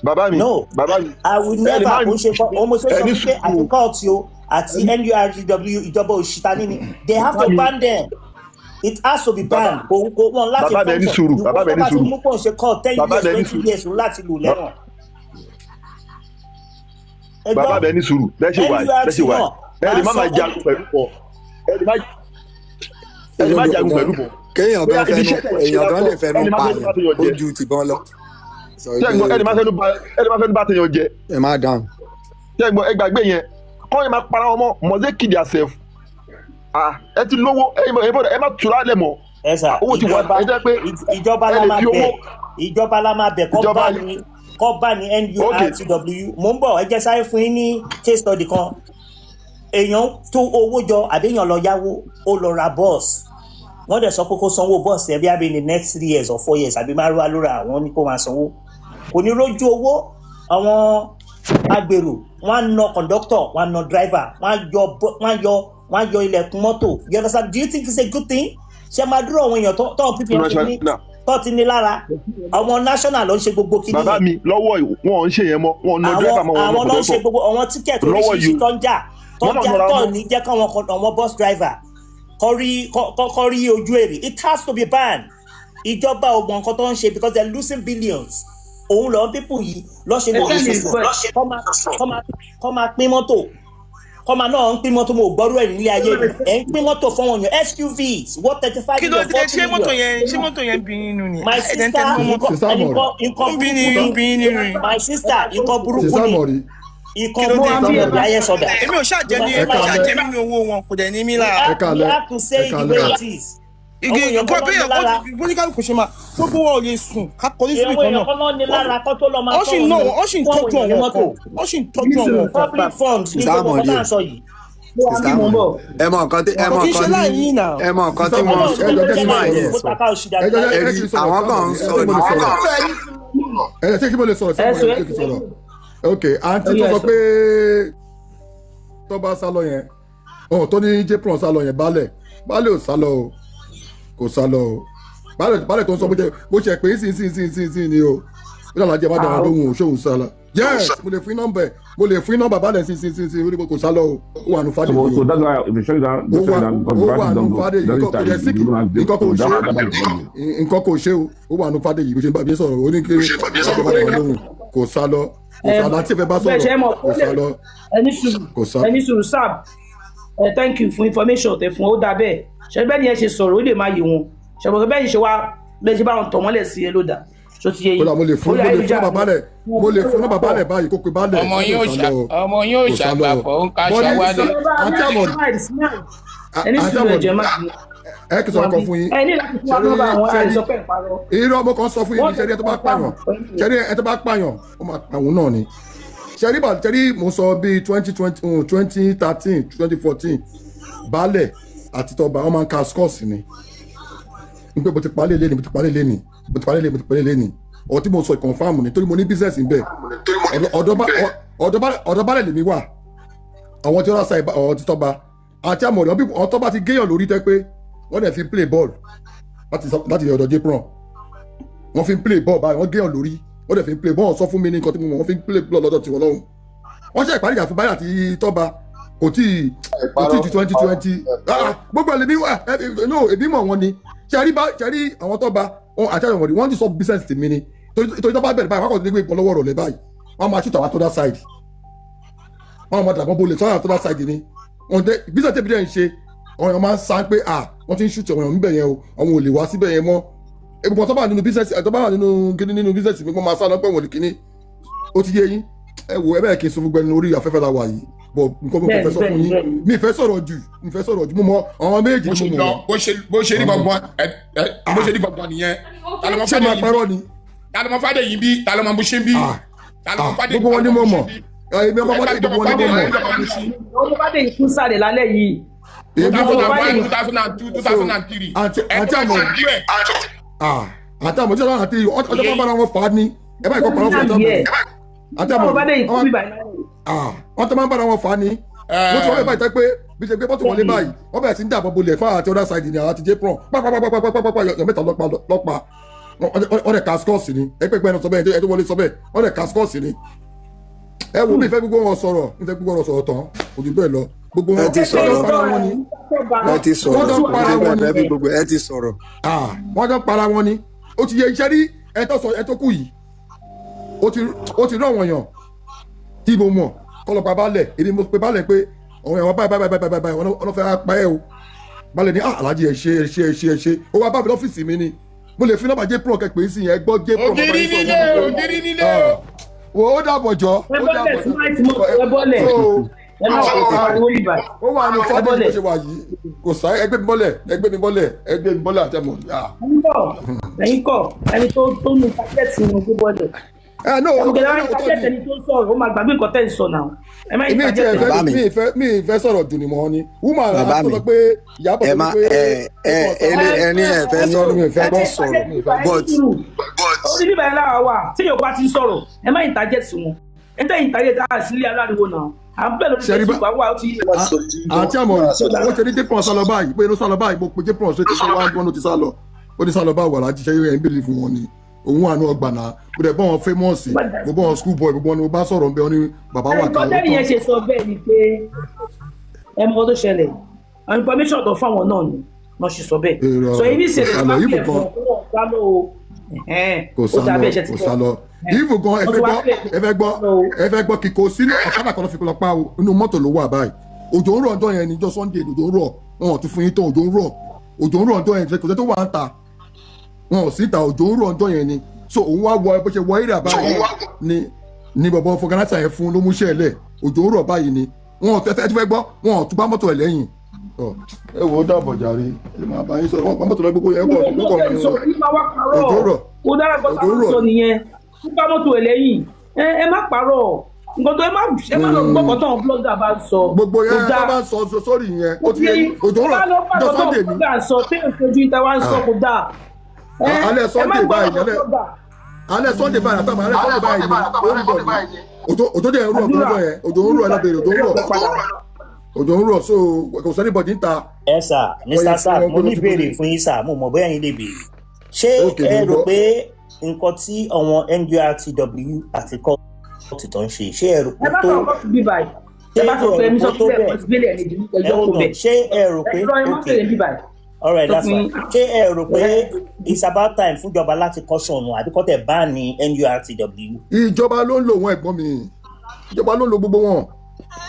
Bàbá mi. No. Bàbá mi. I will never. Kò ń ṣe fọ́ ọmọ ṣe sọ pé àti kóòtù o àti NURTW ìjọba òṣìṣẹ́ ní ni they have to ban them. It has to be banned. Kò wọn láti Bàbá mi, ẹ ní sùúrù. Bàbá mi, ẹ ní sùúrù. Bàbá mi mú pọ̀ ṣe kọ́ 10 years 20 years láti lù lẹ́wọ̀n. Bàbá mi, ẹ ní sùúrù. Bẹ́ẹ̀ ṣe wà bẹ́ẹ̀ ṣe wà ẹ lè má máa jagun pẹ̀lú pọ̀. Ẹ lè má jagun pẹ̀lú pọ̀. Kéèyàn gan fẹnu, èèyàn gan lè fẹnu pààyàn ó ju tìbọn lọ. Ẹ lè má fẹnu bá tèèyàn jẹ. Ẹ má dáhùn. Ṣé ẹ gbàgbé yẹn? Kọ́ ẹ máa para wọn mọ́, mọ̀ọ́sẹ̀ kìdí àṣẹ. Ẹ ti lówó, ẹ má tura lẹ̀ mọ́. Ẹ sà, owó ti wà, ẹ jẹ́ pé ìjọba la máa bẹ̀, ìjọba la máa bẹ̀ kọ́ bá ní NURTW. Mò ń bọ̀, ẹ jẹ́ sáré fún yín ní case study kan. Èèyàn tó owó jọ àbí èèyàn lọ yáwó, ó lọ ra bọ́ọ̀sì. Wọ́n dẹ̀ sọ pé kó sanwó bọ́ọ̀sì ẹ̀ bí i in the next 3 years or 4 years àbí márùwá ló ra, àwọn ní kó máa sanwó. Kò ní rójú owó. Àwọn agbèrò wọ́n á na conductor, wọ́n á na driver, wọ́n á yọ ilẹ̀kùn mọ́tò. You understand? Do you think it's a good thing? Ṣé máa dúró àwọn èèyàn tó ppm tó ti ní lára? Àwọn national ló ń ṣe gbogbo kíní. Bàbá mi, lọ́wọ́ wọn ò ń ṣe yẹn mọ́, wọn ò ná driver mọ́, wọn ò Àwọn ló ń ṣe gbogbo àwọn ticket oríṣiríṣi tó ń jà tó ń jà tó ní jẹ́ káwọn àwọn bus driver kọ́ rí ojú èrè. It has to be banned. Ìjọba ò mọ nǹkan tó ń ṣe because they are losing billions. Òun lọ́n pípù yìí lọ́ṣẹ̀ ló ń ṣe kọ́ máa pín mọ́tò, kọ́ máa náà ń pín mọ́tò. Mo gbọ́rú ẹ̀ nílé ayé mi. Ẹ̀ ń pín mọ́tò fún wọn yàn, SUVs worth 35 Kí ló million, dé? 40 Ṣé mọ́tò million. yẹn, ṣé mọ́tò yẹn bí nínú ni? My Ẹ̀dẹ̀ ń sister, tẹnu mọ́ mọ́tò. nǹkan Ń bí ní ń bí nínú ni. My sister, nǹkan burúkú Sísá ni Mọ̀rí. nǹkan burúkú ni ọ̀dà ayé sọ̀dà. Èmi ò ṣàjẹ́ ní, èmi ò ṣàjẹ́ nínú owó wọn, kò dẹ̀ ní mí lára. Ẹ káalẹ́. We have to say Ẹ it the káalẹ́. way it is. Igi Àwọn èèyàn nǹkan kan bí ló ní lára. bóníkàlùkù ṣe máa gbogbo wọn ò lè sùn ká kọjú síbi Àwọn kan èèyàn náà. kan ló ní lára kó tó lọ máa Ó sì ń ná wọn, ó sì ń tọ́jú àwọn kan, ó sì ń tọ́jú àwọn kan. Public funds ní Sísá gbogbo Mọ̀rí nǹkan tá à ń sọ yìí. Sísá Mọ̀rí, ẹ mọ nǹkan tí ẹ mọ Kò kí ń ṣe nǹkan láì tí yín náà. ẹ mọ nǹkan tí wọ́n Ẹ jọ̀ọ́, jẹ́ kí n máa sọ̀rọ̀. yẹn sọ. Ẹ jọ̀ọ́, Ẹ jẹ́ rí kí n sọ̀rọ̀. àwọn kan ń sọ Ẹ ní. Ẹ ṣé kí mo lè sọ̀rọ̀? Ẹ Sí sọ, mo lè kí n sọ̀rọ̀? Ok, àǹtí tó sọ pé tó bá sá lọ yẹn, ọ̀hún tó ní jpron sá lọ yẹn, baálẹ̀, baálẹ̀ ò sá lọ o, kò sá lọ o. Baálẹ̀ tó ń sọ bó ṣe pé sí sí sí sí sí ni o, ó dàgbà jẹ́ má dára lóhùn o, ṣóhun sá lọ? Yes, mo lè fún nọ́mbà ẹ̀, mo lè fún nọ́mbà baálẹ̀ sí sí sí sí. Ó ní kò sá lọ o, ó wà nù fàdé So, yìí so o. that's why if you shut it down, Ó just shut wà it down because ó the wà price nù don't go. fàdé yìí. Doesn't Nǹkan kò charge dẹ̀ you. síkì You don't have nǹkan kò so ṣe that is the problem. nǹkan kò ṣe o, ó wà nù fàdé yìí. Bó ṣe ń bá mi sọ̀rọ̀, ó ní kí ọkọ̀ bá dàgbà lóhùn, kò sá lọ, kò sá lọ. Àti ìfẹ́ bá Bẹ́ẹ̀ ṣe sọ̀rọ̀, mọ̀ kò sá lọ, ẹni sùúrù, kò sá. ẹni sùúrù sam. Ẹ thank you fún information tẹ fún. Ó dáa bẹ́ẹ̀. Ṣe bẹ́ẹ̀ ni ẹ ṣe sọ̀rọ̀, ó lè má yé wọn. Ṣe bọ̀ bẹ́ẹ̀ ni ṣe wá bẹ́ẹ̀ ṣe bá wọn tọ̀ mọ́lẹ̀ sí ẹ ló dà ṣó ti yé yín? Kódà mo lè fún Orí mo lè fún ayélujára bàbá rẹ̀, mo lè fún bàbá rẹ̀ báyìí kó pe baálẹ̀. Ọmọ Kò yín ò sá ṣà lọ o, ọmọ yín ò kò sá lọ o. ṣàgbàfọ̀, ó ń kaṣọ Bọ́lí wálé. àǹtí àmọ̀rí, Ẹni àǹtí sùúrù, àmọ̀rí, ẹ̀jẹ̀ má bínú. ẹ kì í sọ̀rọ̀ kan fún yín. Ẹ ní láti fún wa Ṣẹ́rí nọ́mbà àwọn ṣẹ́rí àìsàn pẹ̀ parọ́. Irọ́ mo kàn sọ fún yín ní ṣẹ́rí ẹ tó bá pààyàn, ṣẹ́rí ẹ tó bá pààyàn, ó máa pa òun náà ni. Ṣẹ́rí bá ṣẹ́rí mo sọ bíi 2020, 2013, 2014, baálẹ̀ àti tọba wọn máa ń ka scores ni n pé mo ti palẹ̀ lé ní, mo ti palẹ̀ lé ní, mo ti palẹ̀ lé, mo ti palẹ̀ lé ní. Ọ̀rọ̀ tí mo sọ confirm ni torí mo ní business ń bẹ̀. Ọ̀dọ̀ baálẹ̀ lèmi wà, àwọn tí wọ́n sa ọ̀rọ̀ ti tọba àti àmọ̀ràn bí àwọn tọ́ba ti géèyàn lórí tẹ́ pé wọ́n dẹ̀ fi play ball láti ọ̀dọ̀ jpron. Wọ́n fi play ball báyìí, wọ́n géèyàn lórí, wọ́n dẹ̀ fi play ball. Sọ fún mi ní nǹkan tí mo mọ̀, wọ́n fi play ball lọ́dọ̀ tiwọn lọ́hùn. Wọ́n ṣe ìparí ìjà fún báyìí àti tọ́ba. Kò tí ju 2020. Gbogbo ẹlẹ́bí no èmi mọ̀ wọn ni. Ṣẹ́rí àwọn tó ba àti àwọn wọ̀nyí wọ́n ti sọ business tèmi ni. Torí tó bá bẹ̀rẹ̀ báyìí wọ́n kàn ní gbé ìbọn lọ́wọ́ rọ̀ lẹ́ báyìí. Wọ́n máa shoot àwọn tó that side. Wọ́n máa dàbọ̀ bolè sọ́yà tó that side ni. Business tèmi dẹ̀ ń ṣe àwọn èèyàn máa ń sá pé wọ́n ti ń shoot àwọn èèyàn níbẹ̀ yẹn o, àwọn ò lè wá síbẹ̀ yẹn mọ́. Egungun tó bá nínú business tó bá wà nínú kíní nínú business mi wọ́n máa sá lọ pé wọ́n lè kíní. Ó ti yé yín. Ẹ wo ẹ bẹ́ẹ̀ kí n sọ fún gbẹnu orí afẹ́fẹ́ la wà yìí. Bọ̀ nǹkan mo fẹ́ sọ fún yín. Mi fẹ́ sọ̀rọ̀ jù, mi fẹ́ sọ̀rọ̀ jù. Mo mọ àwọn méjì mo mọ̀. Bó ṣe rí gbọ̀ngbọ̀n bó ṣe rí gbọ̀ngbọ̀n nìyẹn. Ṣé máa parọ́ ni? Ta ló mọ Fádèyí bí? Ta ló mọ Bùṣín bí? Gbogbo wọn ni mo mọ̀. Èmi ọmọ Fádèyí gbogbo wọn ni mo mọ̀. Ọmọ Fádèyí kún sáré lálẹ́ yìí. 2001, 2002, 2003. Àti àmọ̀ àti àmọ̀ tí wọ́n àti ọjọ́ bá bára wọn fà á ní. Ẹ bá ìkọ́ parọ́ fún ọjọ́ mi. Àti àmọ̀ wọ́n tó máa ń bára wọn fà á ní. Wọ́n ti wọ́n báyìí tẹ́ pé bí ṣe gbé bọ́tù wọlé báyìí wọ́n bẹ̀rẹ̀ sí ń dàbọ̀ bolẹ̀ fún àti other side ni àwọn àti jpron pápápápápápá yọ̀ mẹ́ta lọ́pa wọ́n dẹ̀ kaskọ́ọ̀sì ni ẹgbẹ́gbẹ́ ẹni sọ bẹ́ẹ̀ ẹ tó wọlé sọ bẹ́ẹ̀ wọ́n dẹ̀ kaskọ́ọ̀sì ni. Ẹ wo mi fẹ́ gbogbo wọn sọ̀rọ̀ mi fẹ́ gbogbo wọn sọ̀rọ̀ tán kò jù bẹ́ẹ̀ lọ gbogbo wọn wọ́n para wọn ni. Ẹ ti sọ̀rọ̀ ẹ ti sọ̀rọ̀. Wọ́n jọ para wọn ni ó ti yẹ iṣẹ́ rí ẹ tó sọ ẹ tó kù yìí ó ti rí àwọn èèyàn tí mo mọ̀ kọlọpàá balẹ̀ èmi mo pe balẹ̀ pé àwọn èèyàn báyìí báyìí báyìí báyìí wọ́n fẹ́ pa ẹ́ o balẹ̀ ní Alhaji ẹ ṣé ẹ ṣé ẹ ṣé ẹ ṣé ó wá bá mi lọ́fíìsì mi ni mo lè fi nọ́mbà jpro kẹ pé sí yẹn gbọ́ jpro. Ògiri nílé ògiri nílé o. Wo ó dàbọ̀ jọ. Ẹ bọ́lẹ̀ smart mo ẹ bọ́lẹ̀ ẹ má ṣe pariwo ibà. Ó wà ní fọ́ọ̀dì bó ṣe wà yìí kò sá ẹgbẹ́ mi bọ́lẹ̀ ẹgbẹ́ mi bọ́lẹ̀ ẹgbẹ́ mi bọ́lẹ̀ àtẹ̀mọ̀. Ẹ̀yin kọ́ ẹni tó nu pàṣẹ́tì ní ogún bọ́lẹ̀. Ẹ no o tó ní ẹni tó sọ̀rọ̀ ó máa gbàgbé nǹkan tẹ́ ń sọ náà. Mi ti ẹ fẹ́ mi fẹ́ sọ̀rọ̀ dùn ní mọ́ ni woman á sọ pé Ìyábọ̀ sọ pé ẹni ẹ fẹ́ sọ̀rọ̀ ẹ ti sọ̀rọ̀ but. Orí bíbá ẹ lára wà tí Yorùbá ti ń sọ̀rọ̀ ẹ má ìtàjẹ̀ sí wọn ẹ tẹ́ ìtàjẹ̀ tá a sí ilé aláriwo náà à ń bẹ̀ lórí Facebook àwọn àwọn ti. Àti àmọ̀ ó ṣe ní jpron sálọ báyìí pé ló sálọ báyìí mo pe jpron ṣe ti sọ wá gbọ́n ló ti sálọ ó ti sálọ báwo alájí ṣe ẹ̀ ń bèèrè fún wọn ni òun àánú ọgbà náà mo dẹ̀ bọ́ wọn famous mo bọ́ wọn school boy gbogbo wọn ni mo bá sọ̀rọ̀ ń bẹ wọn ni bàbá wà ká. Ẹnìkan tẹ́lẹ̀ yẹn ṣe sọ bẹ́ẹ̀ ni pé ẹ mọ tó ṣẹlẹ̀ àwọn information tó fáwọn náà ni wọ́n ṣe sọ bẹ́ẹ̀ sọ ibi ìṣẹ̀lẹ̀ bá kílẹ̀ fún wọn sálọ o. Kò sálọ kò sálọ ìfò gan ẹ fẹ́ gbọ́ ẹ fẹ́ gbọ́ ẹ fẹ́ gbọ́ kíkó sínú ọ̀kadà kan ló fi lọ pa o inú mọ́tò ló wà báyìí òjò ń rọ̀ ọjọ́ yẹn níjọ́ Sunday òjò ń rọ̀ wọn ò tún fún yín tán òjò ń rọ̀ òjò ń rọ̀ ọjọ́ yẹn kò sẹ́ tó wà ń ta wọn ò sí ìta òjò ń rọ̀ ọjọ́ yẹn ni so òun wá wọ bó ṣe wọ èrè báyìí ni ni bọ̀bọ̀ fọgànàtà yẹn fún ló mú iṣẹ́ lẹ̀ òjò ń rọ̀ báyìí ni wọn ò tẹ́ fẹ́ gbọ́ wọn ò tún bá mọ́tò ẹ̀ lẹ́yìn ẹ wò ó dàbọ̀ jàre ẹ máa bá yín sọ̀rọ̀ wọn bá mọ́tò lọ gbogbo yẹn kọ̀ kọ̀ òjò ń rọ̀ kò dára kó sáà sọ nìyẹn tún bá mọ́tò ẹ̀ lẹ́yìn ẹ má parọ́ nǹkan tó ẹ má lọ gbọ́kàn tó àwọn blogger bá ń sọ. Gbogbo yẹn tó bá ń sọ sórí yẹn ó ti yẹ òjò ń rọ̀ jọ Sunday ni. Sọ tí òṣojú ìta wa ń sọ kò dáa. Alẹ́ Sunday báyìí alẹ́ Sunday báyìí àtàwọn alẹ́ Sunday báyìí ni ó ń bọ̀ ni òjò dẹ̀ ń rọ̀ gbọ́dọ̀ yẹn òjò ń rọ̀ ẹ lọ bèrè òjò ń rọ̀ òjò ń rọ̀ so kò sẹ́ni bọ̀dí ń ta. Ẹ sà Mr. Sack mo ní ìbéèrè fún yín sà mo mọ̀ bóyá yín lè béèrè ṣé ẹ rò pé nǹkan tí àwọn NURTW àti kóòtù tó ń ṣe ṣé ẹ rò pé tó ṣé ẹ rò pé okay all right that's fine ṣé ẹ rò pé it's about time fúnjọba láti caution wọn àbí kọ́tẹ̀ bá ní NURTW. Ìjọba ló ń lò wọn ẹ̀gbọ́n mi ìjọba ló ń lo gbogbo wọn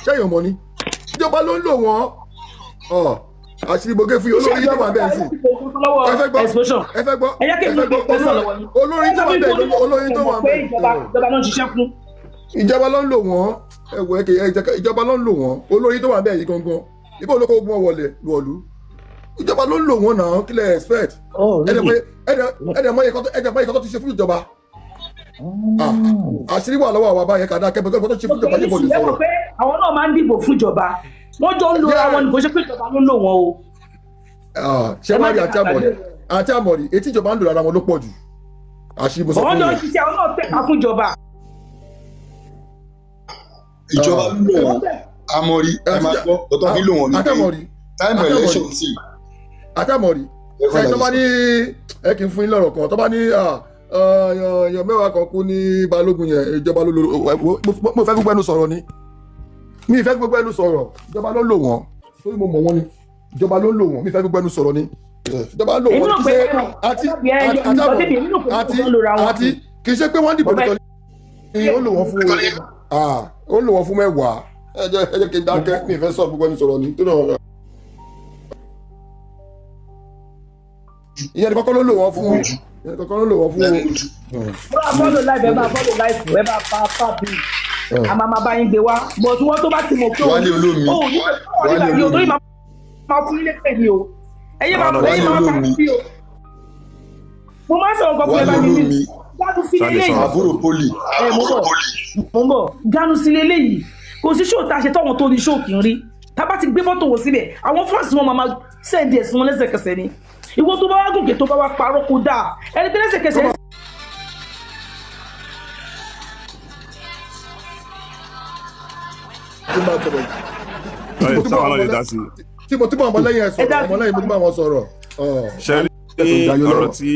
ṣẹ́yìn ọmọ ni ìjọba ló ń lò wọn àṣírí gbogbo fún olórí tó wà bẹ́ẹ̀ sí ẹ fẹ́ gbọ́ ẹ fẹ́ gbọ́ ẹ fẹ́ gbọ́ olórí tó wà bẹ́ẹ̀ olórí tó wà bẹ́ẹ̀ ìjọba ló ń lò wọ́n ẹ̀wọ̀ ìjọba ló ń lò wọ́n olórí tó wà bẹ́ẹ̀ yìí gangan ibo olóko ogun wọlé wọ̀lú ìjọba ló ń lò wọ́n náà kí lẹ expect ẹ̀dẹ̀ mọ ìkọ́ tó ti ṣe fún ìjọba àṣírí wà lọ́wọ́ àwọn abáyẹ kàdá kẹ́bẹ́ tó ṣe fún ìjọba yìí bò lè sọ̀rọ̀. Àwọn náà máa ń dìbò fún ìjọba wọ́n jọ ń lo ara wọn ni kò ṣe pé ìjọba ló ń lò wọ́n o. Ṣé wàá rí àti àmọ̀rí etí ìjọba ń lò ara wọn ló pọ̀ jù àṣírí mo sọ fún yín. Àwọn jọ ń ṣiṣẹ́ àwọn náà tẹ̀ka fún ìjọba. Ìjọba ń lò wọ́n àmọ̀rí ẹ máa gbọ́ ọ̀tọ̀ fi lò wọ́n ní pé time election sí. Àtàmọ̀rí ṣe tó bá ní ẹ kì í fún yín lọ́rọ̀ kan tó bá ní èèyàn mẹ́wàá kan kú ní Balógun yẹn ìjọba ló lò mo fẹ́ gbogbo ẹnu sọ̀rọ̀ ni Mi ì fẹ́ gbogbo ẹnu sọ̀rọ̀, ìjọba ló lò wọ́n, torí mo mọ̀ wọ́n ni, ìjọba ló lò wọ́n, mi ì fẹ́ gbogbo ẹnu sọ̀rọ̀ ni. Ìjọba lò Èmi wọ́n rò kì í pé ṣe àti àti àti kì í ṣe pé wọ́n dìbò nìkan ni ó lò wọ́n fún ó lò wọ́n fún mẹ́wàá. Ẹ jẹ́ kí n dákẹ́, mi ì fẹ́ sọ gbogbo ẹnu sọ̀rọ̀ ni tó náà. Ìyẹn ni kọ́kọ́ ló lò wọ́n fún, ìyẹn ni kọ́kọ́ ló lò wọ́n fún o. Bá a follow live, ẹ bá a follow live, ẹ bá a fa fa bí a máa máa bá yín gbé wá, but wọ́n tó bá ti mọ̀ pé Wálé Olómi. òun ní Wálé nígbà yìí o, torí Olómi. máa máa fún ilé pè ní o, ẹyẹ máa Wálé ẹyẹ máa fa Olómi. sí o, mo máa ń sọ̀rọ̀ nǹkan fún ẹ Wálé bá mi ní Olómi. Ganu sí lélẹ́yìí. Àbúrò poli. Ẹ mo bọ̀, mo ń bọ̀. Ganu sí lélẹ́yìí, kò sí ṣóò tá a ṣe tọ́wọ́n tó ní ṣóò kì í rí. Tá a bá ti gbé fọ́tò wò síbẹ̀, àwọn fọ́ọ̀sì wọn máa máa sẹ́ǹdì ẹ̀sùn wọn lẹ́sẹ̀kẹsẹ̀ ni. Ìwọ tó bá wá gòkè, tó bá wá parọ́, kó dáa ẹni pé lẹ́sẹ̀kẹsẹ̀. Tí n bá sọ̀rọ̀ Ẹ sáwọn náà lè dá sí i. tí mo tí mo ọmọlẹ́yìn ẹ sọ̀rọ̀, ọmọlẹ́yìn mo ti bá wọn sọ̀rọ̀. Ṣe rí ọ̀rọ̀ tí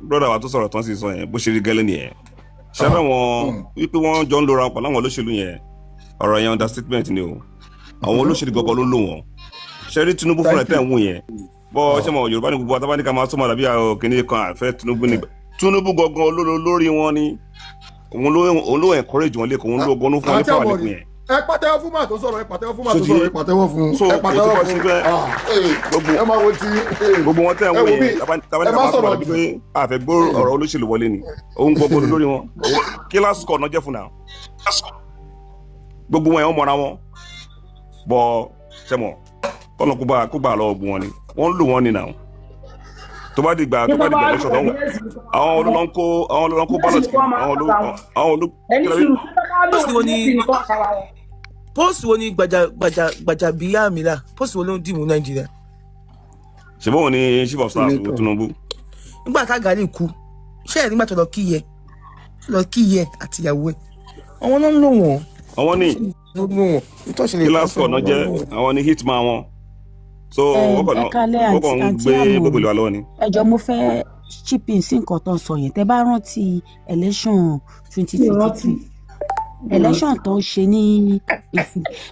brọ́dà wa tó sọ̀rọ̀ tán sì sọ yẹn, bó ṣe rí gẹ́lẹ́ nìyẹn. Ṣe fẹ́ wọn wípé wọ́n jọ ń lora wọn pẹ̀lú àwọn olóṣèlú yẹn, ọ̀rọ̀ yẹn understatement ni o. Àwọn olóṣèlú gọ́gọ́ ló lò wọ́n. Ṣe rí Tinubu fúnra ẹ̀ tẹ̀ ń wù yẹn, bọ́ ṣé mo Yorùbá ní gbogbo àtàwọn ká máa sọmọ dàbí àwọn kìnìún kan àfẹ́ Tinubu ni. Tinubu gọ́gọ́ lórí wọn ni, òun ló encourage wọn lẹ́kọ̀ọ́, òun ló gan ló fún wọn ní Àti power àbọ̀rì, lẹ́kọ̀ọ́ yẹn. ẹ pàtẹ́wọ́ fún màá tó sọ̀rọ̀, ẹ pàtẹ́wọ́ fún màá tó So sọ̀rọ̀, ẹ pàtẹ́wọ́ fún, so ẹ pàtẹ́wọ́ ètò fún. ìfẹ́ Ẹ máa wo ti gbogbo wọn tẹ̀ ń ẹ wò wo bí yẹn, tábà ẹ ní má ká máa sọ̀rọ̀ sọ̀rọ̀ pé àfẹ́ gbọ́ ọ̀rọ̀ olóṣèlú wọlé ni, òun gbogbo lórí wọn kí lásìkò ọ̀nà jẹ́ fún náà. Gbogbo wọn yẹn wọ́n mọra wọn bọ́ sẹ́mọ̀ kọ́nà kó bá lọ́wọ́ gbogbo wọn ni wọ́n ń lò wọ́n ni náà. Tó bá dìgbà lẹ́sọ̀ lọ́wọ́, àwọn olólọ́ ń kó, àwọn olólọ́ ń kó ballot kiri, àwọn olú Ẹni sùúrù tó bá lò Post wo ni ní nǹkan àkàrà wọn. Post wo ni gbajà gbajà Gbajabiamila, post wo ló ń dìmú Nàìjíríà? Ṣe bóun ni chief of staff Tinubu. Nígbà tá Gàrí kú, ṣé ẹ nígbà tó lọ kí yẹ, lọ kí yẹ àtìyàwó ẹ, àwọn náà ń lò wọ́n. Àwọn ní ló ń lò wọ́n nítòsí lè kí lásìkò ọ̀nà jẹ́, àwọn ní hitman wọn, so wọ́n kàn Ẹ kálẹ́, wọ́n kàn ń àǹtí gbé àmọ̀. gbogbo ìlú wa lọ́wọ́ ni. Ẹ jọ̀ọ́, mo fẹ́ chip in sí nǹkan tó ń sọ yẹn. Tẹ́ bá rántí election 2023, election tó ń ṣe ní,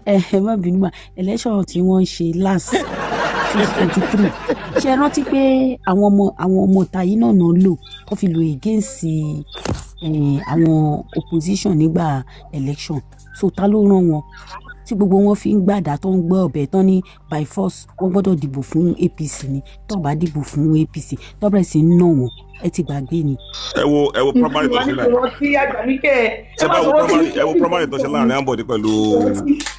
ẹ má bínú mà, election tí wọ́n ń ṣe last 2023, ṣe rántí pé àwọn ọmọ ìta yìí náà náà lò tó fi lò against àwọn opposition nígbà election? So ta ló rán wọn tí gbogbo wọn fi ń gbàdá, tó ń gbọ́ ọ̀bẹ tán ní by force wọ́n gbọ́dọ̀ dìbò fún APC ni? Tó bá dìbò fún APC, tó bẹ̀rẹ̀ sí ń nà wọ́n, ẹ ti gbàgbé ni. Ẹ wo primary tó ṣe láàrin Ìrántí àgbàmíkẹ́ ẹ. Ṣe má bá wo sọ̀rọ̀ sí. primary, ẹ wo primary tó ṣe láàrin Ambode pẹ̀lú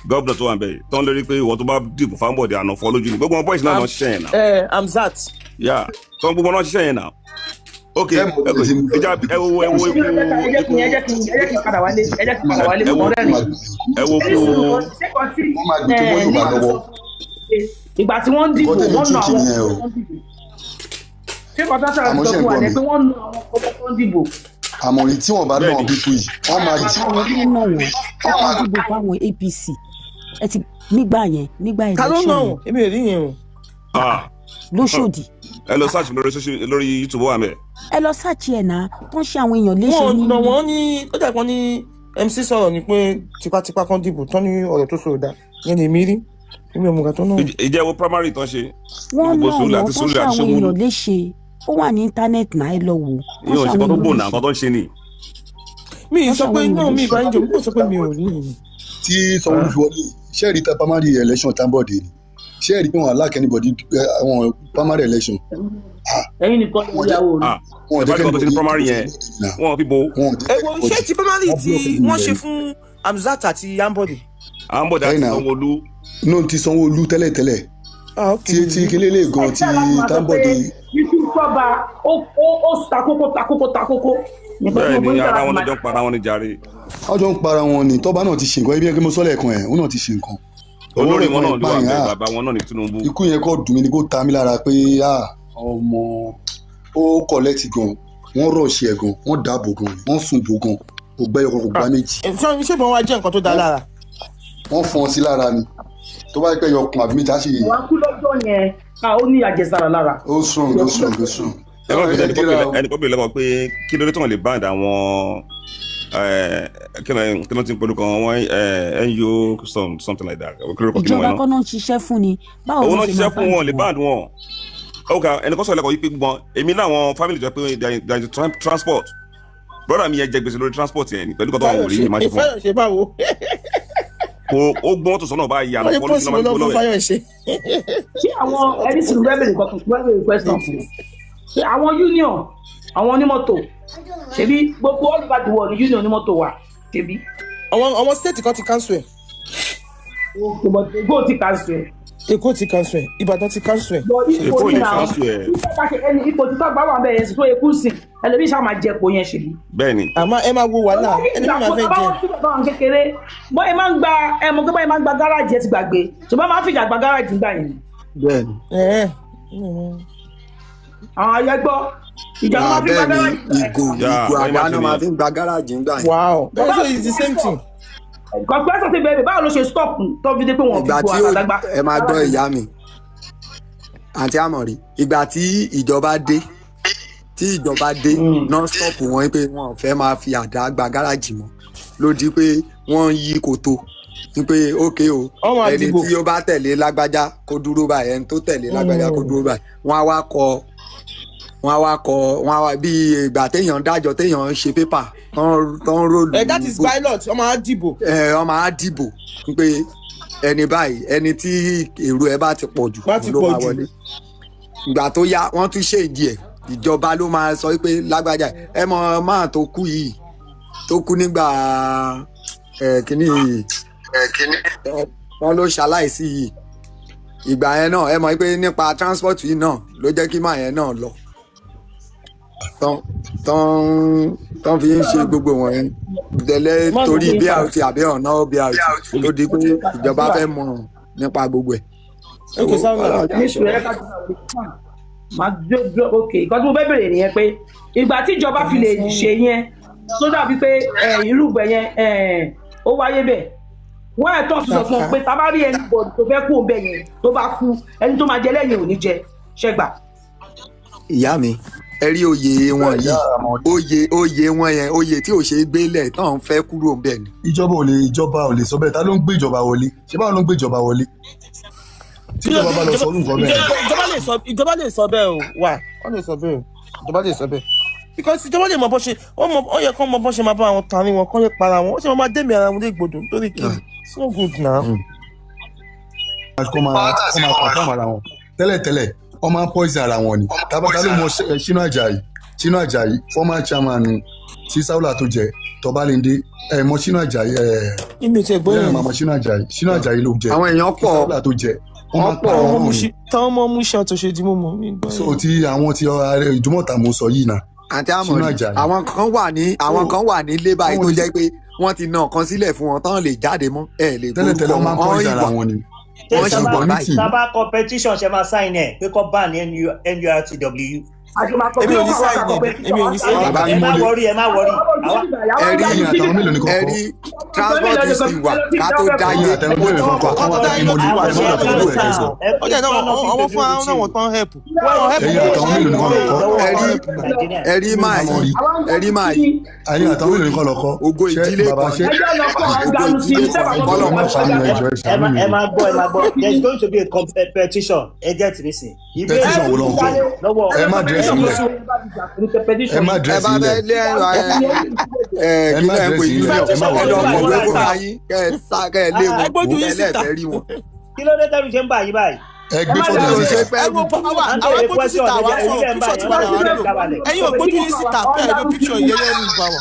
gómìnà tó wà ń bẹ̀ yìí, tó ń lérí pé ìwọ tó bá dìbò fún Ambode, àná fọ́ lójú ni. Gbogbo wọn boys náà náà ṣiṣẹ́ yẹn náà. Ẹ Amzat. Yà tó ń gbogbo náà ṣiṣẹ́ yẹn náà. Ok, ẹ já ẹ wo ikú Ẹ jẹ́ kí n ẹ jẹ́ kí n padà wálé, ẹ jẹ́ kí n padà wálé, ẹ mo wo rẹ́rìn. Ẹ wo Ẹni kú sùúrù, ṣé kan tí Wọ́n máa gbé tó mọ́ Yorùbá lọ́wọ́. ìgbà tí wọ́n ń dìbò, Nǹkan tẹ̀mí wọ́n nà tíìkì àwọn nìyẹn o. tó ń dìbò, ṣé kan tó sọ̀rọ̀ Àmọ́ sọ ṣé ń fún wa gbọ́ ni mi? pé wọ́n nà àwọn ọmọ tó ń dìbò. Àmọ́ èyí tí wọ́n bá náà pípú yìí, wọ́n máa jí. Àwọn tó ń nà wọ́n, tó wọ́n dìbò fáwọn APC, ẹ ti nígbà yẹn, nígbà Ta ló election nà yẹn. wọ́n? Èmi ò rí yẹn o. Ah, Lóṣòdì. Ẹ lọ search lórí social, lórí YouTube wà mẹ. Ẹ lọ search ẹ̀ náà, tó ń ṣe àwọn èèyàn léṣe Wọn ní. ò nà wọ́n ní, ó dà pọ́n ní MC sọ̀rọ̀ ni pé tipátipá kan dìbò tán ní ọ̀rọ̀ tó sọ̀rọ̀ dà yẹn lèmi rí, èmi ò mọ̀ nǹkan tó náà. Ìjẹ́ wo primary tán ṣe Wọ́n gbogbo nà Sùúrù wọ́n àti tó ń Sùúrù ṣe àti àwọn Ṣómólú. èèyàn léṣe, ó wà ní íńtánẹ́ẹ̀tì náà, ẹ lọ wò ó. Ìyẹn ò ṣe kan tó bò náà, nǹkan tó ń ṣe ni. Mi ì sọ pé náà mi ìbá ń jò, kò sọ pé mi ò rí yẹn. Tí Sanwó-Olú fi wọlé, ṣé ẹ rí ta primary election Tambode ni? Ṣé ẹ rí pé wọn aláàkẹ́ anybody àwọn primary election? Ẹ̀yin nìkan ló ń yàwó rẹ̀. Wọn ò jẹ́ Ìbáraẹni kan tó ṣe ní primary yẹn, wọn fi bo. Ẹ wo ṣé ti primary tí wọ́n ṣe fún Amzat àti Ambode? Ambode àti Sanwó-Olú. No, ti Sanwó-Olú tẹ́lẹ̀tẹ́lẹ̀. Ah, ok. Ti kílé lè gan ti Tambode. Ikú sọ́ba ó takókó takókó takókó. Bẹ́ẹ̀ ni, ara wọn lọ́jọ́ ń para wọn ní jàre. Wọ́n jọ ń para wọn ni. Tọ́ba náà ti ṣe nǹkan, ibi ẹgbẹ́ mo sọ́lẹ̀ kan ẹ̀, òun náà ti ṣe nǹkan. Olórí wọn náà Owó ló wà rẹ̀ bẹ́ẹ̀, pààyàn, bàbá wọn náà ní Tinubu. Ikú yẹn kọ́ dùn mí ni, kó ta mí lára pé ah, ọmọ ó kọ̀lẹ́tì gan, wọ́n rọ̀ṣì ẹ̀ gan, wọ́n dáàbò gan, wọ́n sùn bò gan, kò gbẹ́yọ̀ kan, kò gbá méjì. Ṣé ìbọn wa jẹ́ nǹkan tó dáa lára? Wọ́n fọ́n sí lára ni, tó bá pẹ́ yọkùn àbí méjì á sì. Wàá kú lọ́jọ́ yẹn, ó ní àjẹsára lára. Ó strong, ó strong, ó strong. Ẹ má bínú, ẹnì kan bèrè lọ́wọ́ pé kí ló dé tí wọ́n lè band àwọn Kí ló ti ń polú kan wọn, NU something like that, kí ló kọ́ kí ni Ìjọba wọ́n kọ́ náà náà ń ṣiṣẹ́ fún ni, báwo òun ló náà ṣe ṣiṣẹ́ máa fún ban wọn lè wọn? ban wọn. Ok, ẹnìkan sọ̀rọ̀ lẹ́kọ̀ọ́ yìí pé gbọ́n èmi láwọn family jọ pé they are into transport. Brother mi yẹn jẹ gbèsè lórí transport yẹn ni pẹ̀lú kọ́tọ́ àwọn òrìrì máa ṣe fún Fáyọ̀ṣe báwo? kò ó gbọ́n tó sọ́nà báyìí àná Wọ́n ní kọ́ ló pósí ti mo náà lọ máa fún gbó lọ́wọ́ ẹ̀. Fáyọ̀ṣe. Ṣé àwọn ẹni sì ń fẹ́ bèrè kankan, fẹ́ bèrè question fún un? Ṣé àwọn union, àwọn onímọ́tò, ṣebí gbogbo all over the world ni union onímọ́tò wà, ṣebí? Àwọn state kan ti cancel ẹ̀. Èkó ti cancel ẹ̀. Èkó ti cancel ẹ̀, Ìbàdàn ti cancel ẹ̀. But ipò Èkó ní lè náà cancel ẹ̀. ipò bá ṣe ẹni ipò tí tọ́gbà wà bẹ́ẹ̀ yẹn sì tó ekú sí ẹlòmíì ṣáà máa jẹ epo yẹn ṣèlú. Bẹ́ẹ̀ ni. Àmọ́ ẹ máa wo wàhálà ẹni Ìgbà mi máa kan fẹ́ tó bá jẹ. wọ́n sí bàbá wọn kékeré, bọ́ ẹ máa ń gba ẹ mọ̀ pé bọ́ ẹ máa ń gba gáràjì, ẹ ti gbàgbé, ṣùgbọ́n máa ń fìjà gba gáràjì ńgbà yẹn. Bẹ́ẹ̀ni. Àwọn ayé gbọ́ ìjà ló máa fi gba Bẹ́ẹ̀ni, gáràjì ńgbà yẹn. ìgò Yà ìgò wọ́n máa àdáná ṣe máa nìyẹn. fi ń gba gáràjì ńgbà yẹn. Wow, so it's the same thing. Kọ̀pẹ́sọ̀ ti bẹ̀rẹ̀, báwo ló ṣe stop tó fi dé pé wọ́n fi Ìgbà gbọ́ tí ó àtàgbà ẹ máa gbọ́ ìyá mi, àǹtí Àmọ̀rí, ìgbà tí ìjọba dé, non stop wọn pé wọn ò fẹ́ máa fi àdá gba gáràjì mọ́, ló di pé wọ́n ń yí koto ní pé ókè o, Wọ́n máa ẹni dìbò. tí ó bá tẹ̀lé lágbájá kó dúró báyìí, ẹni tó tẹ̀lé lágbájá kó dúró báyìí. Wọ́n á wá kọ, wọ́n á wá bí ìgbà téèyàn dájọ́, téèyàn ń ṣe pépà tó ń rólù Ẹ that is bó pilot, wọ́n máa dìbò. Ẹ wọ́n máa dìbò pé ẹni báyìí, ẹni tí èrò ẹ bá ti pọ̀ jù Bá ti òun ló pọ̀ máa jù. wọlé. Ìgbà tó yá, wọ́n tún ṣèǹdí ẹ̀, ìjọba ló máa sọ pé lágbájá, ẹ mọ máa tó kú yìí, tó kú nígbà ẹ kínní yìí, ẹ, wọn ló ṣaláìsí yìí. Ìgbà yẹn náà, ẹ mọ̀ pé nípa transport yìí náà ló jẹ́ kí máa yẹn náà lọ tán tán tán fi ń ṣe gbogbo wọn yẹn tẹ́lẹ̀ torí BRT àbí ọ̀nà BRT tó di pé ìjọba fẹ́ mọ̀ nípa gbogbo ẹ̀. Ok, sáwọn Ní sùúrù, ẹ ká máa dúró. Ok, nǹkan tí mo fẹ́ bèrè nìyẹn pé ìgbà tí ìjọba fi lè ṣe yẹn tó dàbí pé irú ìgbẹ́ yẹn, ó wáyé bẹ́ẹ̀, wọ́n ẹ̀ tọ́ sọ fún un pé tá a bá rí ẹni bọ̀ tó fẹ́ kú òun bẹ́ẹ̀ yẹn, tó bá kú, ẹni tó máa jẹ lẹ́yìn ò ní jẹ ṣẹ́gbà. Ìyá mi, ẹ rí oyè wọn yìí, oyè wọn yẹn, oyè tí ò ṣe é gbélẹ̀ tán fẹ́ kúrò ń bẹ̀ ni. Ìjọba ò lè sọ bẹ́ẹ̀. Ta ló ń gbé ìjọba wọlé? Ṣé báwo ló ń gbé ìjọba wọlé tí ìjọba bá lọ sọ orúkọ bẹ́ẹ̀? Ìjọba lè sọ bẹ́ẹ̀ o, wà wọ́n lè sọ bẹ́ẹ̀ o, ìjọba lè sọ bẹ́ẹ̀ because ìjọba lè mọ bó ṣe ó mọ, ó yẹ kó mọ bó ṣe máa bá àwọn tàní wọn kọ́ lè para wọn, ó ṣe máa dẹ́mi ara wọn légbodò nítorí kí it's no good now. Kọ́ máa confirm ara wọn. Tẹ́lẹ̀tẹ́lẹ̀, wọ́n máa ń poison ara wọn ni. Tábàtà ló mọ Ṣínà Àjàyí, Ṣínà Àjàyí, former chairman tí Sáúlà tó jẹ Tọ́balẹ́ndé, ẹ mọ Ṣínà Àjàyí ẹ? Èmi ò tiẹ̀ gbọ́ bóyá yẹn. màmá Ṣínà Àjàyí, Ṣínà Àjàyí ló jẹ Àwọn èèyàn kí pọ̀. Sáúlà tó jẹ, wọ́n máa ń para Táwọn wọn ọmọ ni. Táwọn ọmọ mú ṣe àtúnṣe di mímọ mi gbọ́ So yẹn. ti àwọn ti ààrẹ Ìdúmọ̀tà mo sọ yìí náà, Àǹtí Ṣínà Àmọ̀rí, Àjàyí. àwọn kan wà nílé báyìí tó Àwọn jẹ́ pé wọ́n ti na ọ̀kan sílẹ̀ fún wọn tán lè jáde mọ́, ẹ lè tẹ́lẹ̀tẹ́lẹ̀ gbórúkọ wọ́n máa wọn ń wọ́n poison ara ìwà wọn ni. wọ́n sì Ṣé wà Ṣùgbọ́n báyìí. nísìnyí tábà competition ṣe máa sign ẹ pé kọ́ ban NURTW? Èmi ò ní sign ẹ̀, èmi ò ní sign ẹ̀. Bàbá Ẹ má Ìmọ̀le worry, ẹ má worry. Àwa ẹ rí ẹ̀yin àtàwọn mélòó ni ẹ kọ́kọ́ rí transport ti wà ká tó ẹ̀yin dáyé. àtàwọn mélòó ni kọ́kọ́ Kọ́ tó kọ́ dáyé ló ti Ìmọ̀le wà, ẹ ṣé má ẹ dàbí ló ẹ̀ sá sọ. ó jẹ́ náà àwọn fún àwọn náà wọ́n tán help, wọ́n help Ẹ̀yin àtàwọn mélòó ni kọ́ lọ kọ́? Ẹ rí Nàìjíríà. Ẹ rí máa yìí, Àmọ̀rí ẹ rí máa yìí, ẹ̀yin àtàwọn mélòó ni kọ́ lọ kọ́? Ògo Ṣé ìdílé bàbá kan ṣé ni, ògo ìdílé kan ni ẹjọ́ kọ́lọ̀ ẹ má mọ́ ṣàánú, ẹjọ́ ẹ Ẹ ṣàánú má mi ẹ o. má gbọ́, ẹ má gbọ́, there is going to be a competition, ẹ get nísìn. Ìbéèrè Petition wo ló ń kọ? lọ́wọ́ Ẹ má dírẹ́sì ẹni ilẹ̀, ẹ má ẹ dírẹ́sì bá ilẹ̀, fẹ́ lé ẹ̀rọ ẹ ẹ ẹ kí má lẹ́ ń pè dírẹ́sì ilẹ̀, union, ẹ má ẹ wọlé lọ ọmọ kọ̀wé ọgbẹ́. fúnra yín, kẹ́ ẹ sá kẹ́ ẹ lé Ẹ wọn, gbójú kẹ́ yín ẹ síta. lẹ́ẹ̀fẹ́ rí wọn. Kí ló dé tẹ́lu ṣe ń bà yín báyìí? Ẹ gbé Mi fọ́tò ò ẹ̀ ṣe síta. pẹ́ Ẹ wo power, À ń àwọn béèrè gbójú question síta, ló àwọn jẹ́ sọ̀rọ̀ ẹ̀yin lẹ́ ń bà picture tí yẹn wà bá làwọn yín lò. dábalẹ̀. Ẹ̀yin ò gbójú yín síta bẹ́ẹ̀ ló picture yẹn lẹ́rù bà wá.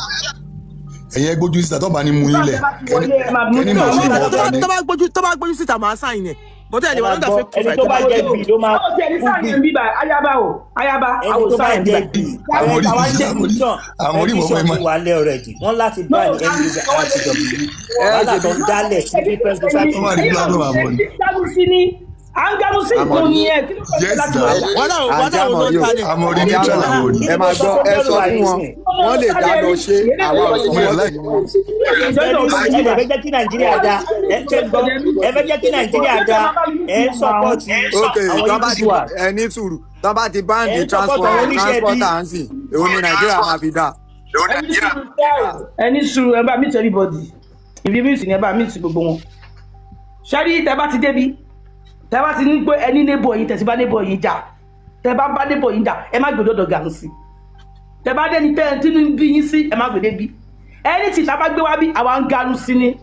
Ẹ̀yin ẹ gbójú síta tó bá ní mú yín lẹ̀, kẹ́ni mọ̀ ṣe Tó ìfọwọ́ bá ta ni. tó bá gbójú tó bá gbójú síta, màá sign ẹ̀ bọ́tẹ́ ẹ̀ Ẹ lè wà máa lọ́dà gbọ́, fake ẹni profile tó tó bá bá jẹ́ gbójú. bì ló máa Ó ti ẹni kú sáyẹn bì. bíbà, ayaba o, ayaba Ẹni àwọn tó bá sáyẹn jẹ́ bíbà. bì, Àwọn orí Àwa jẹ́ àwọn orí petition àwọn orí ìwọ̀n petition ẹ̀ ti wà lẹ́ already, wọ́n láti No, ban NURTW. Ẹ Wàhálà ṣe tó bí ń dálẹ̀ sí different society. Wọ́n wà ní platform Àmọ̀rí. Ganusi ni à ń ganusi Àmọ̀rí. ìkún ni ẹ kí ló fẹ́ Yes láti na. wà. Wàhálà Àǹtí wo ló Àmọ̀rí ń o, talẹ̀? Àmọ̀rí àǹtí neutral Àmọ̀rí, Àmọ̀rí. ẹ máa gbọ́, ẹ sọ fún wọn, wọ́n lè dá lọ ṣe, àwa ò Mo lè support like wọn. Ẹ fẹ́ jẹ́ kí Nàìjíríà da, ẹ ṣe gbọ́, ẹ fẹ́ jẹ́ kí Nàìjíríà da, ẹ ń support Ok, àwọn tán bá ti individual, ẹ ní sùúrù, tán bá ti ẹ báǹdì ń support àwọn oníṣẹ́ bí. transporter ń sìn, èwo ni Nàìjíríà máa fi dá? Ẹni sùúrù, ẹ bá meet everybody. Ìbí mi sì ni ẹ bá meet gbogbo wọn. Ṣẹ́rí, tẹ bá ti débi, tẹ bá ti ní pé ẹni neighbor yín, tẹ̀sí bá neighbor yín jà, tẹ bá bá neighbor yín jà, ẹ má gbé dọ́dọ̀ Gànúsì. Tẹ bá dẹ́ni tẹ́ ẹ tí ń bí yín sí, ẹ má gbé débi. Ẹni tí ta bá gbé wá bí, àwa ń ganu sí ni.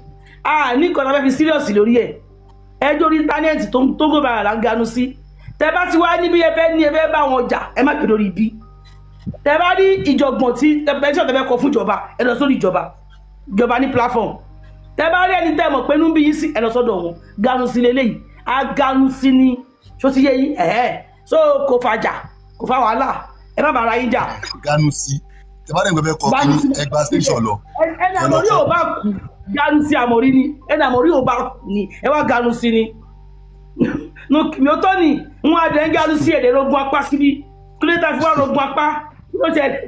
A ní nǹkan tá a fẹ́ fi serious lórí ẹ̀. Ẹjọ́ orí íńtánẹ́ẹ̀tì tó ń gbé là ń ganu sí. Tẹ bá ti wá níbi ẹ fẹ́ ní ẹ fẹ́ bá wọn jà, ẹ má gbé lórí ibi. Tẹ bá rí ìjọ̀gbọ̀n tí pẹtíṣọ̀ tẹ fẹ́ kọ fún ìjọba, ẹ lọ sórí ìjọba. Ìjọba ní platform. Tẹ bá rí ẹni tẹ mọ̀ pé inú ń bí yín sí, ẹ lọ sọ́dọ̀ wọn. Ganu sí leléyìí, a ganu sí ni. Ṣó ti yé yín? Ẹ̀ẹ́, so kò fàjà, kò fa wàhálà, ẹ má bàa ra yín jà. Ganu sí, tẹ bá dẹ̀ gbẹ fẹ́ kọ kí ẹ gba station lọ. Ẹni àmọ̀rí ò bá kú, ganu sí àmọ̀rí ni. Ẹni àmọ̀rí ò bá kú ni, ẹ wá ganu sí ni. Mi ò tọ́ ni wọn adẹ̀ ń ganu sí èdè rogun apá síbí. Kí ló dé tá fi wá rogun apá? Kí ló ṣẹlẹ̀?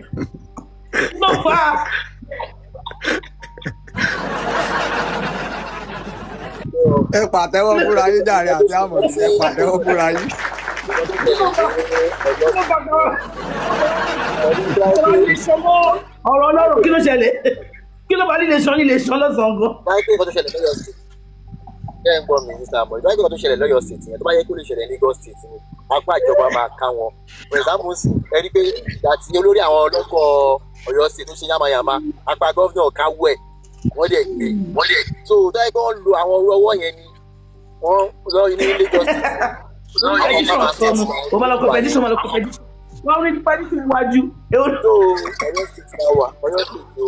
Kí ló fà á? Ẹ pàtẹ́wọ́ fúnra yín jàre, àti àmọ̀ sí, ẹ pàtẹ́wọ́ fúnra yín. Ọ̀rọ̀ ọlọ́run, kí ló ṣẹlẹ̀? Kí ló bá líle sọ líle sọ lọ́sàn-án gan? Báyìí pé nǹkan tó ṣẹlẹ̀ lọ́yọ̀ state, ẹ ń gbọ́ mi, Mr. Amọ̀, báyìí pé nǹkan tó ṣẹlẹ̀ lọ́yọ̀ state yẹn, tó bá yẹ kó lè ṣẹlẹ̀ ní Lagos state ni, apá ìjọba máa ká wọn. For example sì, ẹ rí pé àti olórí àwọn ọlọ́kọ̀ Ọ̀yọ́ state tó ṣe yàmàyàmà, apá gọ́vnà káwọ́ ẹ̀, wọ́n dẹ̀ gbé, wọ́n dẹ̀. So tó yẹ kó wọ́n lo àwọn orú ọwọ́ yẹn ni wọ́n lọ ní Lagos state. Competition sọnù, o máa lọ competition, máa lọ competition, wọ́n rí competition iwájú. So Ọ̀yọ́ state náà wà, Ọ̀yọ́ state o,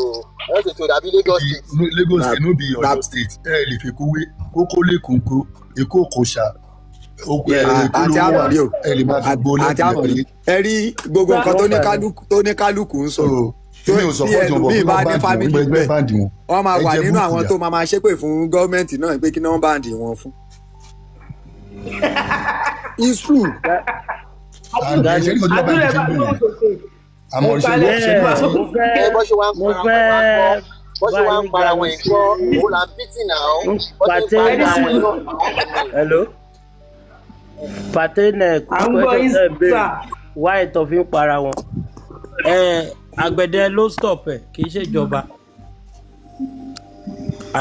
Ọ̀yọ́ state o dàbí Lagos state. Lagos state no be Ọ̀yọ́ state. Ẹ lè fi kówé kókó lẹkùnkó Èkó kò ṣá èkó àti ló wà àmọ̀rí o, ẹ lè máa fi gbó àti àmọ̀rí, ẹ rí gbogbo nǹkan tó ní kálukú ń sọ, tó mi ò tí support wọn bọ̀ ẹlòmíì kí bá wọ́n ní báǹdì wọn, family gbẹgbẹ bẹ́ẹ̀, báǹdì wọn, wọ́n máa ẹ wà jẹ nínú búùtù àwọn yà. tó máa máa ṣépè fún gọ́ọ̀mẹ̀ntì náà pé kí náà báǹdì wọn fún. It's true. And ẹ ṣe ní kò tó bá Àdúrà báǹdì ẹ ṣe bá ń dùn gbóhùn yẹn sókè. Àmọ́ Ẹ ṣe palẹ̀ ṣe ẹ bá ní sókè. Ẹ bọ́ ṣe wá ń mo para wọn fẹ́ gbọ́, bọ́ ṣe bá wá ń yín para ganu wọn sí gbọ́, òun là ń bítì náà, bọ́ ṣe ń pàtẹ́ para Ẹni wọn sùúrù. náà. Hello, pàtẹ́ nẹ À ń gbọ́ question yín tẹ́ ẹ béèrè, sà. why tó fi ń para wọn? Ẹ àgbẹ̀dẹ ló stop ẹ̀, kì í ṣèjọba.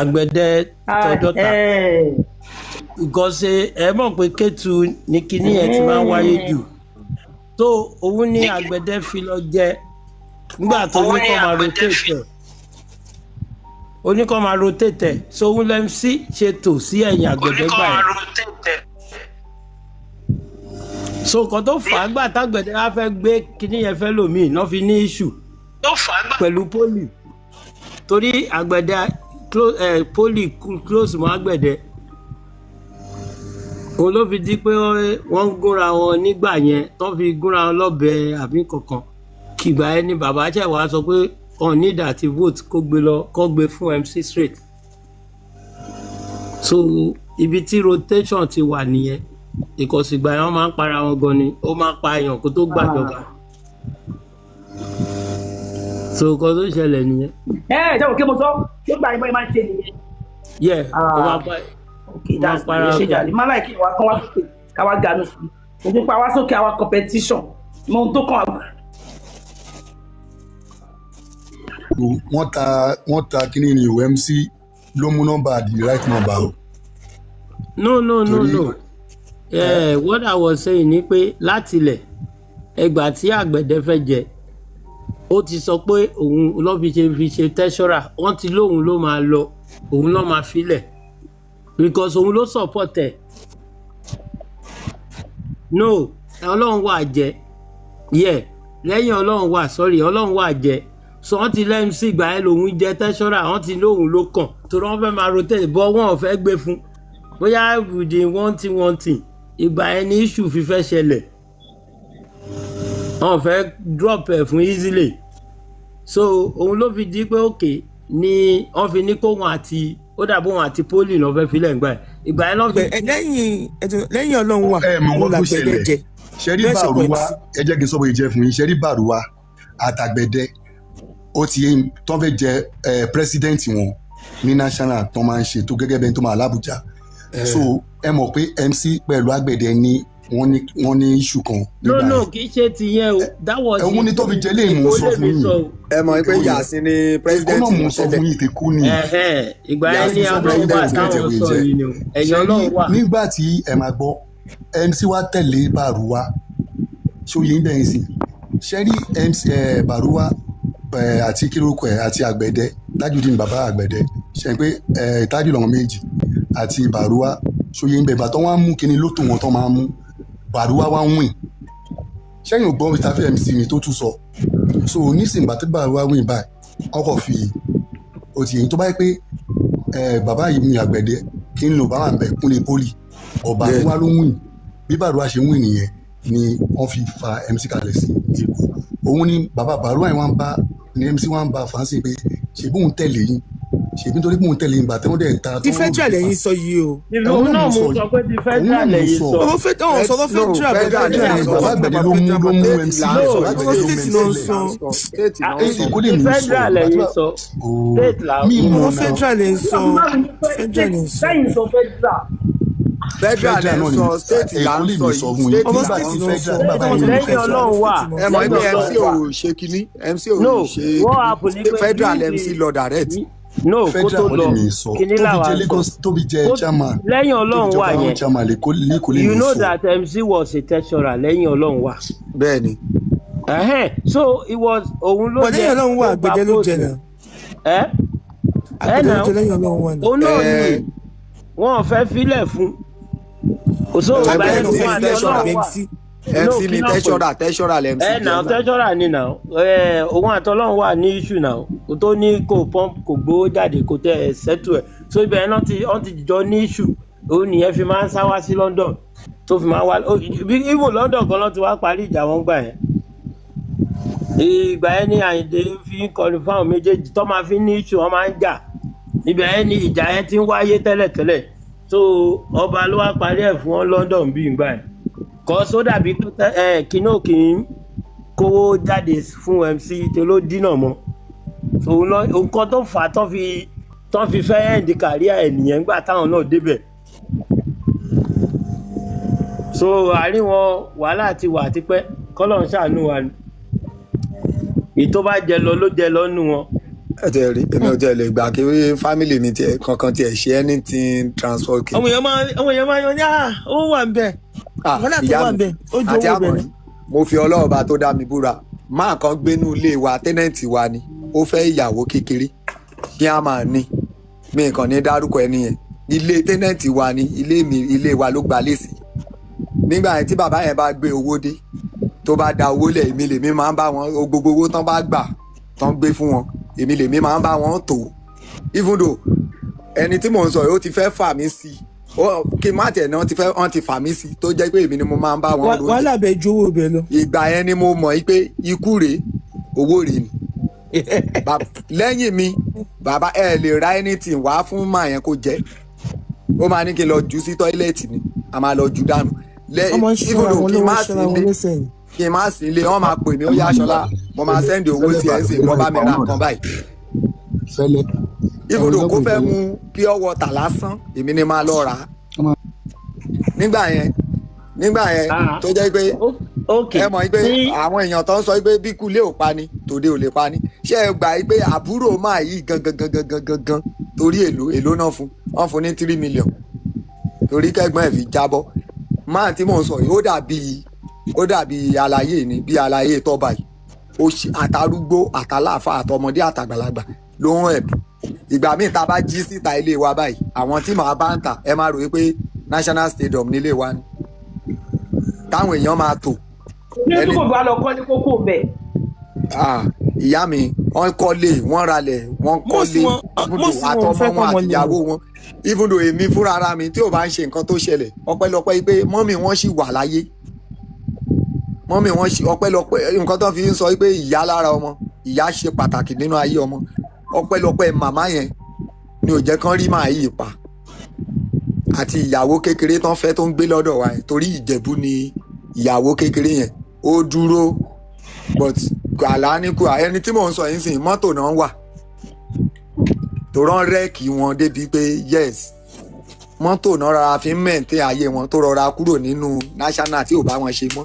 Àgbẹ̀dẹ tọjọ́ta ìgọ́sẹ̀, ẹ mọ̀ pé Kétu ní kinní yẹn ti máa ń wáyé jù, tó òun ní àgbẹ̀dẹ fi lọ jẹ nígbà tó ní kó máa rotate ẹ̀, ó ní kó máa rotate ẹ̀, so òun lẹ́mc ṣe tò sí ẹ̀yìn àgbẹ̀dẹ gbà yẹn. So nǹkan tó fà á gbà tágbẹ̀dẹ á fẹ́ gbé kinní yẹn fẹ́ lòmíì náà fi ní issue pẹ̀lú poli, torí àgbẹ̀dẹ poli close mọ́ àgbẹ̀dẹ. Òun ló fi di pé wọ́n ń gúnra wọn nígbà yẹn, tó fi gúnra wọn lọ́bẹ àbí kankan. Kìgbà yẹn ni bàbá ṣẹ̀ wá sọ pé on need àti vote, kó gbé lọ, kó gbé fún MC straight. So ibi tí rotation ti wà nìyẹn. Ìkọ̀sìgbà yẹn, wọ́n máa ń para wọn gan ni, ó máa ń pa èèyàn kó tó gbàjọba. So nǹkan tó ṣẹlẹ̀ nìyẹn. Ẹ ẹ jẹ́ òkè, mo sọ nígbà yẹn, bọ́ ẹ máa ń ṣe nìyẹn. Yeah, ó máa pa, Okay, ó máa that's para ṣe wọn. jàre. Má láì kí wa kán wá sókè, ká wá ganu sí i. Òfin pa wá sókè àwa competition. Mo ohun tó kàn wá. Wọ́n ta kíní ni o, MC ló mú nọ́mbà, the right number o. No, no, no. Torí No, yeah, what I was saying ni pé látilẹ̀ ẹgbà tí àgbẹ̀dẹ fẹ́ jẹ, ó ti sọ pé òun ló fi ṣe treasurer. Wọ́n ti lóun ló máa lọ, òun ló máa filẹ̀ because òun ló support ẹ̀. No, Ọlọ́run wà jẹ, yeah, lẹ́yìn Ọlọ́run wà, sorry, Ọlọ́run wà jẹ. So wọ́n ti lẹ́yìn sí ìgbà yẹn lòun jẹ treasurer, wọ́n ti lóun ló kàn torí wọ́n fẹ́ máa rotate bọ́, wọn ò fẹ́ gbé fún bóyá within one thing one thing. Ìgbà yẹn ni issue fi fẹ́ ṣẹlẹ̀, wọn ò fẹ́ drop ẹ̀ fún easily. So òun ló fi di pé òkè ni wọ́n fi ní kóhun àti ó dàbí òun àti poli lọ́ fẹ́ filẹ̀ ńgbà yẹn, ìgbà yẹn lọ́ fi. Lẹ́yìn Ọlọ́run wà, ẹ mọ òun nǹkan tó làgbẹ̀dẹ ṣẹlẹ̀ jẹ ṣẹ́rí bẹ́ẹ̀ ṣe Bàrúwá pọ̀. Ẹ jẹ́ kí n sọ bóyá jẹ́ fún yín. Ṣẹ́rí Bàrúwá àtàgbẹ̀dẹ, ó ti yé tó ń fẹ́ jẹ ẹ president wọn ní national tó máa ń ṣe tó gẹ́gẹ́ bẹ́ẹ̀ tó máa l'Abuja. So ẹ mọ̀ pé MC pẹ̀lú àgbẹ̀dẹ ní Wọ́n ní issue kan No, nígbà no, yẹn. kì í ṣe tìyẹn o. That was Ẹ̀wọ̀n ni tó fi jẹ́ lè mú Èkó sọ lèmi fún yín. sọ o. Ẹ mọ̀ pé Yasin ni Èkó president náà mú wọn sọ tẹ́lẹ̀. fún yín, tèkó ni. Ẹ̀hẹ́n, ìgbà yẹn Yasin ni sọ Ọlọ́run wà president táwọn tẹ̀wé sọ jẹ́. yìí ni o. Ẹ̀yìn Ṣe rí Ọlọ́run wà. nígbà tí ẹ máa gbọ́, MC wa tẹ̀lé Bàrúwá, ṣó yé ń bẹ̀yìn sí? Ṣe rí MC Bàrúwá àti kílókù ẹ̀ àti Àgbẹ̀dẹ, Tajudeen bàbá Àgbẹ̀dẹ, ṣe pé Tájù lọ́mọ méjì àti Bàrúwá, ṣó yé ń bẹ̀? Bàtọ́ wọn á mú kinní lótò wọn tán máa mú Bàrúwá wá ń wìn. Ṣẹ́yìn ò gbọ́ Mr. MC mi tó tún sọ. So nísìnyí bàtí Bàrúwá wìn báyìí, ọkọ̀ fi ó ti yẹn tó bá yẹ pé bàbá yìí mi Àgbẹ̀dẹ kí n lò bá wà ń bẹ̀ Kúnlé Pólì ọba tó wá ló wìn. Bí Bàrúwá ṣe wìn nìyẹn ni wọ́n fi fa MC kalẹ̀ sí Èkó. Òun ni bàbá Bàrúwá yẹn wá ń bá ní MC wá ń bá fàánsì pé ṣèbí òun tẹ̀lé yín, ṣèbí nítorí pé òun tẹ̀lé yín bàtẹ́ wọ́n dẹ̀ ta Ti federal lẹ́yìn sọ yìí o. Òun náà mo sọ pé ti federal lẹ́yìn sọ. Owó federal sọ̀rọ̀ federal federal federal lẹ́yìn sọ. Bàbá Àgbẹ̀dẹ ló mú MC State là ń sọ. Bàbá Àgbẹ̀dẹ ló mú State MC ló ń lẹ̀. sọ. State náà ń sọ. Èkó lè Ti mú sọ federal lẹ́yìn sọ. State là mi mọ̀ Ọ̀rọ̀ náà. federal lè ń sọ. Federal lè ń sọ. Sẹ́yìn sọ federal. Federal lẹ́ Federal ń náà sọ, ni state là Èkó ń lè sọ mú sọ yìí. fún yín. State Ọ̀rọ̀ Nígbà là ń tí state ló ń sọ. federal bàbá yìí mú Lẹ́yìn federal. Ọlọ́run wà. Ẹ mọ̀ Lẹ́yìn pé MC Ọlọ́run wà. ò ṣe kinní, MC ò No, ṣe what happen ni kinní. pé Federal during MC the lọ direct. No, kó Federal tó kọ́ lọ, lè mí sọ kinní tó fi làwa jẹ́ ń sọ. Lagos, tó fi jẹ́ Kó chairman, lẹ́yìn tó fi Ọlọ́run jẹ́ wà overall yẹn. chairman lẹ́kọ́ lè You mí know sọ. that MC was a treasurer lẹ́yìn Ọlọ́run wà. Bẹ́ẹ̀ni. Ẹ̀hẹ́n, so he was òun ló But jẹ lẹ́yìn Ọlọ́run wà, ló gba Àgbẹ̀dẹ ló post. jẹ náà. Ẹ́ ẹ́ Àgbẹ̀dẹ ló náà jẹ lẹ́yìn Ọlọ́run wà náà. òun náà Ẹ ni wọn ò fẹ́ filẹ̀ fún. Kò sóò ìgbà Àgbẹ̀dẹ yẹn ló òun fẹ́ àti treasurer. Ọlọ́run wà. No, MC kí ni náà pè treasurer, treasurer lẹ MC ẹ jẹ́ náà ńgbà. treasurer ni náà ẹ òun àtọlọ́run wà ní issue náà kò tó ní kò pump kò gbowó jáde kò tẹ ẹ settle ẹ, so ibẹ̀ náà ti wọ́n ti jọ ní issue. Òun nìyẹn fi máa ń sá wá sí London tó fi máa ń wá even London gan ló ti wá parí ìjà wọn gbà yẹn. Ìgbà yẹn ni Àyìndé fi ń kọrin fáwọn méjèèjì tó máa fi ní issue, wọn máa ń jà. Ibẹ̀ yẹn ni ìjà yẹn ti ń wáyé tẹ́lẹ̀tẹ́lẹ̀, so ọba ló wá parí ẹ̀ fún wọn London bí ìgbà yẹn kọ́ sódà bí ẹ kínú kì í kówó jáde fún MC tó ló dínà mọ́. Òun lọ nǹkan tó fà á tán fi fẹ́ end career ẹ̀ nìyẹn nígbà táwọn náà débẹ̀. So àárín wọn wàhálà ti wà tipẹ́, kọ́lọ̀ ń ṣàánú wa ni. Èyí tó bá jẹ lọ ló jẹ lọ nù wọn. Ẹ tẹ rí, èmi ò tẹ lè gbà kí family mi tiẹ̀ kankan tiẹ̀ ṣe anything transfer kí. Àwọn èèyàn máa yan ní owó wà ń bẹ̀. Ah, Wàhálà tó ìyá wà mi ń bẹ̀ ó ju àti owó bẹ̀ lọ. àmọ̀rí, mo fi ọlọ́ọ̀ba tó dá mi búra, máa kan gbénú ilé wa, tẹ́nẹ̀ǹtì wa ni, ó fẹ́ ìyàwó kékeré kí á máa ní mi kàn ní dárúkọ ẹni yẹn. Ilé tẹ́nẹ̀ǹtì wa ni, ilé mi, ilé wa ló gba lẹ́sì. Nígbà yẹn tí bàbá yẹn bá gbé owó dé, tó bá da owó lẹ̀, èmi lèmi máa ń bá wọn gbogbo owó tán bá gbà tán gbé fún wọn, èmi lèmi máa ń bá wọn tò. Even though ẹni tí mò ń sọ yìí ó ti fẹ́ fà mí sí i, kí n má tẹ̀ náà ti fẹ́ wọ́n ti fà mí sí i tó jẹ́ pé èmi ni mo máa ń bá wọn rojọ́. Wàhálà bẹ̀ ju owó bẹ̀ lọ. Ìgbà yẹn ni mo mọ̀ yí pé ikú rèé, owó rèé ni. Lẹ́yìn mi bàbá ẹ lè ra anything wá fún màá yẹn kó jẹ́, ó máa ní kí n lọ jù sí tọ́ílẹ̀tì ni, a máa lọ jù dànù. Wọ́n máa ń Even ṣọ́ra though wọn kí n lọ́wọ́, má sí ṣọ́ra wọn ilé, lẹ́sẹ̀ ni. kí n má sí ilé, wọ́n máa pè mí, ó yá Ṣọlá, mo máa sẹ́ndì owó sí ẹ̀ ń sìn, lọ́ bá mi ra nǹkan báyìí. Fẹ́lẹ́. Even though kó fẹ́ mu pure water lásán, èmi ni máa lọ rà á nígbà yẹn tó jẹ́ pé ẹ mọ̀ pé àwọn èèyàn tó ń sọ pé bí kulé ò pa ni tòde ò lè pa ni. Ṣé ẹ gbà pé àbúrò máa yí gangan gangan gangan gan torí èlò náà fún wọn fún ní 3 million torí kẹ́gbọ́n ẹ̀ fi jábọ́. Máà tí mò ń sọ yìí ó dàbí àlàyé ni, bí àlàyé tọ́ba yìí ó ṣe àtàrúgbó àtàláfà àtọmọdé àtàgbàlagbà ló ń ẹ̀bù. Ìgbà míì tá a bá jí síta ilé wa báyìí, àwọn tí màá bá ń tà, ẹ máa rò wípé National Stadium nílé wa ni táwọn èèyàn máa tò. Ní ojú kò bá lọ kọ́ ní kókó bẹ́ẹ̀. Ah, ìyá mi, wọ́n kọ́lé, wọ́n ralẹ̀, wọ́n kọ́lé Most ibùdó wọn àtọmọ fẹ́ wọn kọ́mọ ni àtìyàwó wọn. Even though èmi fúnra ara mi tí ò bá ń ṣe nǹkan tó ṣẹlẹ̀, ọpẹ́lọpẹ́ pé mọ́mì wọn ṣì wà láyé, mọ́mì wọn ṣì, ọpẹ́lọpẹ́ nǹkan tó fi ń sọ pé ìyá lára ọmọ, ìyá ṣe pàtàkì nínú ayé ọmọ. Ọpẹ́lọpẹ́ màmá yẹn ni ò jẹ́ kán rí màá yìí pa àti ìyàwó kékeré tán fẹ́ tó ń gbé lọ́dọ̀ wa yẹn, torí Ìjẹ̀bú ni ìyàwó kékeré yẹn ó dúró. But àlá ní kú ẹni tí mò ń sọ yìí sìn, mọ́tò náà wà tó rán rẹ́ẹ̀kì wọn débi pé yes. Mọ́tò náà rọra fi ń mẹ̀ǹtẹ́ ayé wọn tó rọra kúrò nínú national tí ò bá wọn ṣe mọ́.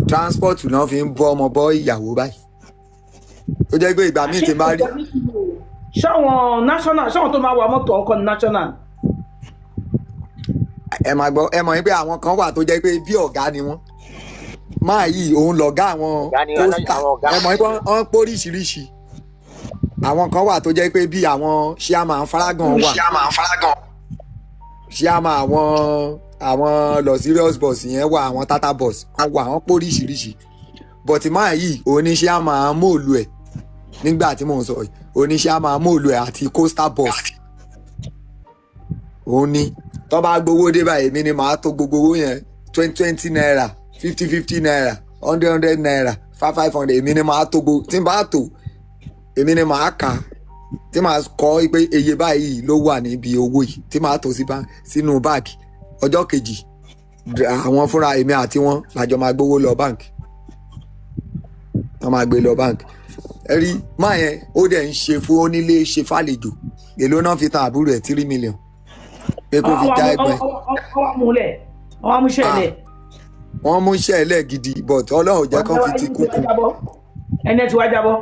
Transport náà fi ń bọ́ ọmọ bọ́ ìyàwó báyìí. Ó jẹ́ pé ìgbà míì tí n bá rí. Ṣáwọn national, ṣáwọn tó máa wa mọ́tò ọkọ ní national. Ẹ máa gbọ́, ẹ mọ̀ pé àwọn kan wà tó jẹ́ pé bí ọ̀gá ni wọ́n. Máa yìí òun lọ̀gá àwọn kóstà. Ẹ mọ̀ pé wọ́n póríṣiríṣi. Àwọn kan wà tó jẹ́ pé bí àwọn chairman faragan wà. Chairman àwọn lọ serious bus yẹn wà, àwọn tata bus wọ́n wà, wọ́n póríṣiríṣi. But máa yìí òun ní chairman móòlù ẹ̀ nígbà tí mò ń sọ yìí, òun ní chairman móòlù ẹ̀ àti coastal bus. Òun ní tó bá gbowó dé báyìí, èmi ni màá tó gbogbo owó yẹn, 20 naira, 50 naira, 100 naira, 500, èmi ni màá tó gbogbo. Tí n bá tó, èmi ni màá kà á, tí màá kọ pé iye báyìí ló wà níbi owó yìí, tí màá tó sínú báàgì. Ọjọ́ kejì àwọn fúnra èmi àti wọn làjọ máa gbowó lọ báǹkì, wọ́n máa gbé lọ báǹkì. Ẹ rí máa yẹn, ó dẹ̀ ń ṣe fún onílé, ṣe fàlejò. Èló náà fi tan àbúrò ẹ̀? 3 million pé kó fi já ẹgbẹ́. Wọ́n mú ṣẹlẹ̀. Wọ́n mú ṣẹlẹ̀ gidi, but Ọlọ́run jẹ́ kán fi ti kúkú. Ẹni ẹ ti wá jábọ́.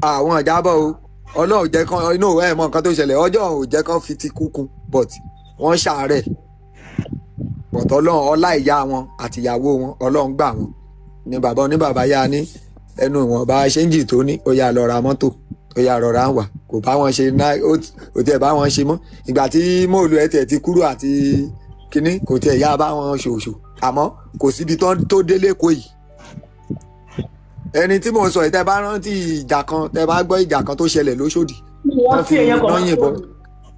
Àwọn ìjábọ̀ o, Ọlọ́run jẹ́ kán inú ẹ̀ mọ nǹkan tó ṣẹlẹ̀. Ọjọ́ ò jẹ́ kán fi ti kúkú, but wọ́n ṣàárẹ̀. But Ọlọ́run ọlá ìyá wọn àti ìyàwó wọn, Ọlọ́run gbà wọn. Ni bàbá oníbàbá yá ní ẹnu ìwọ̀nba ṣéǹjì tó ní, ó yá lọ ra mọ́tò, ó yá rọra ń wà, kò bá wọn ṣe ná, ó tiẹ̀ bá wọn ṣe mọ́. Ìgbà tí móòlù ẹ̀ tiẹ̀ ti kúrò àti kínní, kò tiẹ̀ yá bá wọn ṣòṣò. Àmọ́ kò síbi tó délé kó yìí. Ẹni tí mò ń sọ yìí, tẹ́ bá rántí ìjà kan, tẹ́ bá gbọ́ ìjà kan tó ṣẹlẹ̀ lóṣòdì, wọ́n fi iná yìnbọn.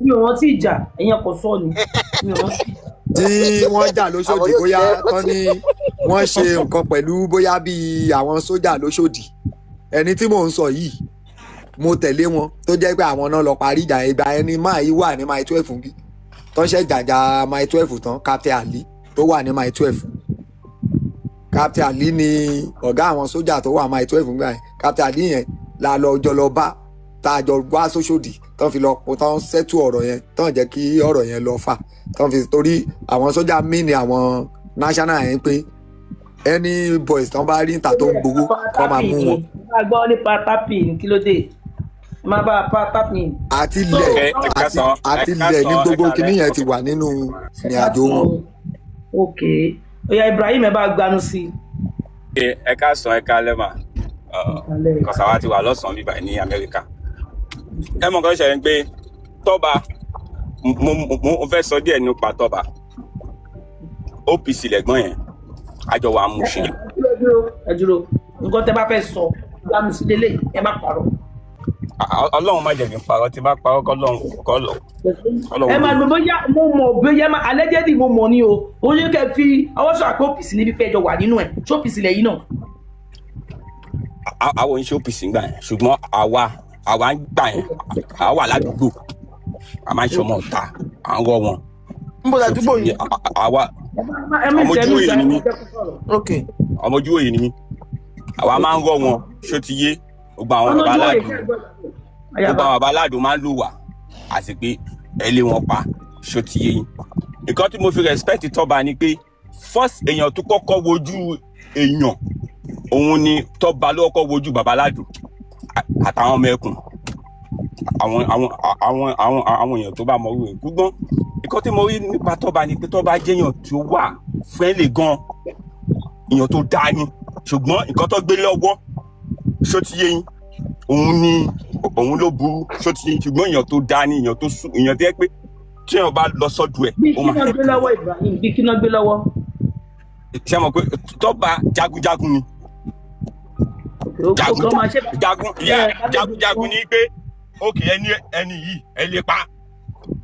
Mi ò rántí ìjà, ẹ̀yàn kò sọ ni, mi ò rántí. Tí wọ́n jà lóṣòdì, bóyá tán ní wọ́n ṣe nǹkan pẹ̀lú bóyá bíi àwọn sójà lóṣòdì. Ẹni tí mò ń sọ yìí, mo tẹ̀lé wọn, tó jẹ́ pé àwọn náà lọ parí ìjà. Ìgbà ẹni máa yí wà ní mile 12 bí tó ń ṣe jàjà mile 12 tán, Captain Ali tó wà ní mile 12. Captain Ali ni ọ̀gá àwọn sójà tó wà mile 12 gbà yẹn. Captain Ali yẹn la lọ jọ lọ bá, tá a jọ wá sóṣòdì, tán fi lọ tán ṣẹ́tù ọ̀rọ̀ yẹn, tán jẹ́ kí ọ̀rọ̀ yẹn lọ fà, tán fi torí àwọn sójà míì ní àwọn national yẹn pé any boys tán bá rí níta tó ń gbowó kọ́ máa mú wọn. Máa gbọ́ nípa tapping, kí ló dé? Máa bá a pa tapping. Àti ilẹ̀ àti ilẹ̀ ní gbogbo kinní yẹn ti wà nínú ìrìn àjò wọn. Ok, oya Ibrahim, ẹ bá gbanu sí i. Ẹ káàsán, ẹ káalẹ́ mà. Kọ̀sàwá ti wà lọ́sàn-án bíbá ní Amẹ́ríkà. Ẹ mọ̀ nǹkan tó ṣẹlẹ̀ ń pé Tọ́ba, mo fẹ́ sọ díẹ̀ nípa Tọ́ba. OPC lẹ̀gbọ́n yẹn, àjọ wa mú ṣe. Ẹ dúró, nǹkan tẹ́ bá fẹ́ sọ gbanu sí lélẹ̀, ẹ má parọ́. Ọlọ́run má jẹ́ kí n parọ́, tí bá parọ́ kọ́ lọ́run. Ẹ máa gbọ́ bóyá mo mọ̀, bóyá alẹ́jẹ́dì mo mọ̀ ni o. Ó yẹ kẹ́ fi ọwọ́ sọ àpò OPC níbi pé ẹjọ́ wà nínú ẹ̀, ṣé OPC lẹ̀ yìí náà? Àwọn oníṣẹ́ OPC ń gbà yẹn, ṣùgbọ́n àwa ń gbà yẹn, àwa wà ládùúgbò, a máa ń ṣọmọ ọ̀tá, à ń rọ wọn. Ń bọ̀ ládùúgbò yìí. Àwa ọmọjúwòye ni mí. Ọmọjúwòye ni mí. Àwa máa ń rọ wọn, ṣó ti yé? Gbogbo àwọn baba aládùn, gbogbo àwọn baba aládùn máa ń lù wá àti pé ẹ lé wọn pa, ṣó ti yé yín? Nǹkan tí mo fi respect Tọ́ba ni pé first èèyàn tó kọ́kọ́ wojú èèyàn òun ni Tọ́ba ló kọ́kọ́ wojú baba aládùn àtàwọn ọmọ ẹkùn, àwọn èèyàn tó bá mọ orí gbígbọ́n. Nǹkan tí mo rí nípa Tọ́ba ni pé Tọ́ba jẹ́yàn tó wà friendly gan, èèyàn tó dáa ni, ṣùgbọ́n nǹkan tó gbé lọ́wọ́, ṣó ti yé yín, òun ni òun ló burú, ṣó ti yé yín? Ṣùgbọ́n èèyàn tó dáa ni, èèyàn tó sùn, èèyàn tó yẹ pé tí èèyàn bá lọ sọ́dọ̀ ẹ̀, ó máa bí kí náà gbé lọ́wọ́ Ibrahim, bí kí náà gbé lọ́wọ́. Ṣé mo pé Tọ́ba jagunjagun ni? Jagunjagun ni pé òkè ẹni yìí ẹ lè pa,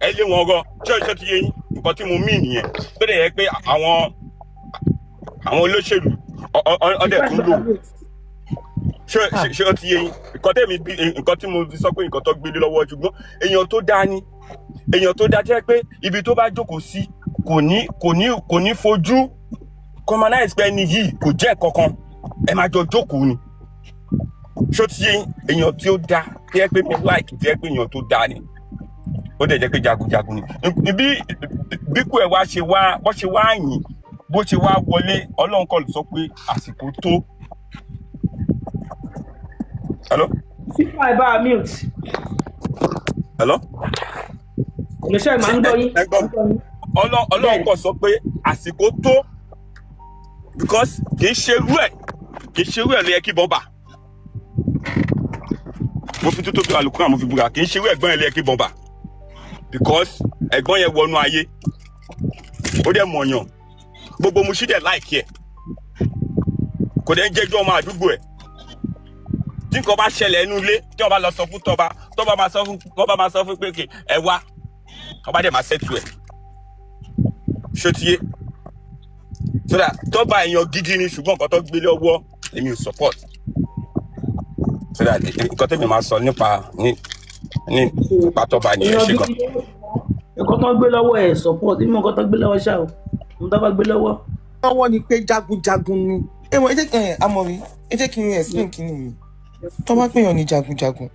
ẹ lé wọn rọ, ṣé ti yé yín? Nǹkan tí mo mí nìyẹn, tó dẹ̀ yẹ pé àwọn olóṣèlú ọdẹ tún lò. Ṣé ó ti yé yín? Nǹkan tẹ̀mí bí nǹkan tí mo fi sọ pé nǹkan tó gbélé lọ́wọ́, ṣùgbọ́n èèyàn tó dáa ni, èèyàn tó dáa jẹ́ pé ibi tó bá jókòó sí kò ní fojú commonize pé ẹni yìí kò jẹ́ kankan, ẹ máa jọ jókòó ni. Ṣó ti yé yín? Èèyàn tí ó dáa tí ẹ pé mi like, tí ẹ pé èèyàn tó dáa ni. Ó dẹ̀ jẹ́ pé jagunjagun ni. Bí bíkú ẹ̀ wá ṣe wá bó ṣe wá yìn bó ṣe wá wọlé, Ọlọ́run kọ́ ló sọ pé àsìkò tó. Hello? Fífa ẹ̀ bá a mute. Hello? Ìgbésẹ̀ máa ń gbọ́ yín. Ọlọ́run kọ́ sọ pé àsìkò tó, because kì í ṣe irú ẹ̀, kì í ṣe irú ẹ̀ ló yẹ kí bọ́mbà. Mo fi tó tóbi àlùkò àmọ́ fi búra, kì í ṣe irú ẹ̀gbọ́n yẹn ló yẹ kí bọ́mbà, because ẹ̀gbọ́n yẹn wọnú ayé, ó dẹ̀ mọ̀yàn, gbogbo Mushin dẹ̀ láìkí ẹ̀, kò dẹ̀ ń jẹ́jọ́ ọmọ àdúgbò ẹ̀. Tí nǹkan bá ṣẹlẹ̀ inú ilé, tí wọ́n bá lọ sọ fún tọ́ba, tọ́ba máa sọ fún, tọ́ba máa sọ fún pé kì ẹ wá, ọba dẹ̀ máa ṣètò ẹ̀. Ṣó ti yé? So that tọ́ba èèyàn gidi ni, ṣùgbọ́n nǹkan tó gbélé ọwọ́ èmi ò support. So that nǹkan tẹ́mi máa sọ nípa ní nípa tọ́ba nìyẹn. Ṣe gan. Nǹkan tó ń gbé lọ́wọ́ ẹ̀ support, nínú nǹkan tó ń gbé lọ́wọ́ ṣá o, nǹkan tó bá gbé lọ́wọ́. Lọ́wọ́ ni pé jagunjagun ni. Ẹ wọ, ẹ jẹ́ ẹ Amọ̀rí, ẹ jẹ́ kí n explain kíní yìí. Tó bá pèèyàn ní jagunjagun,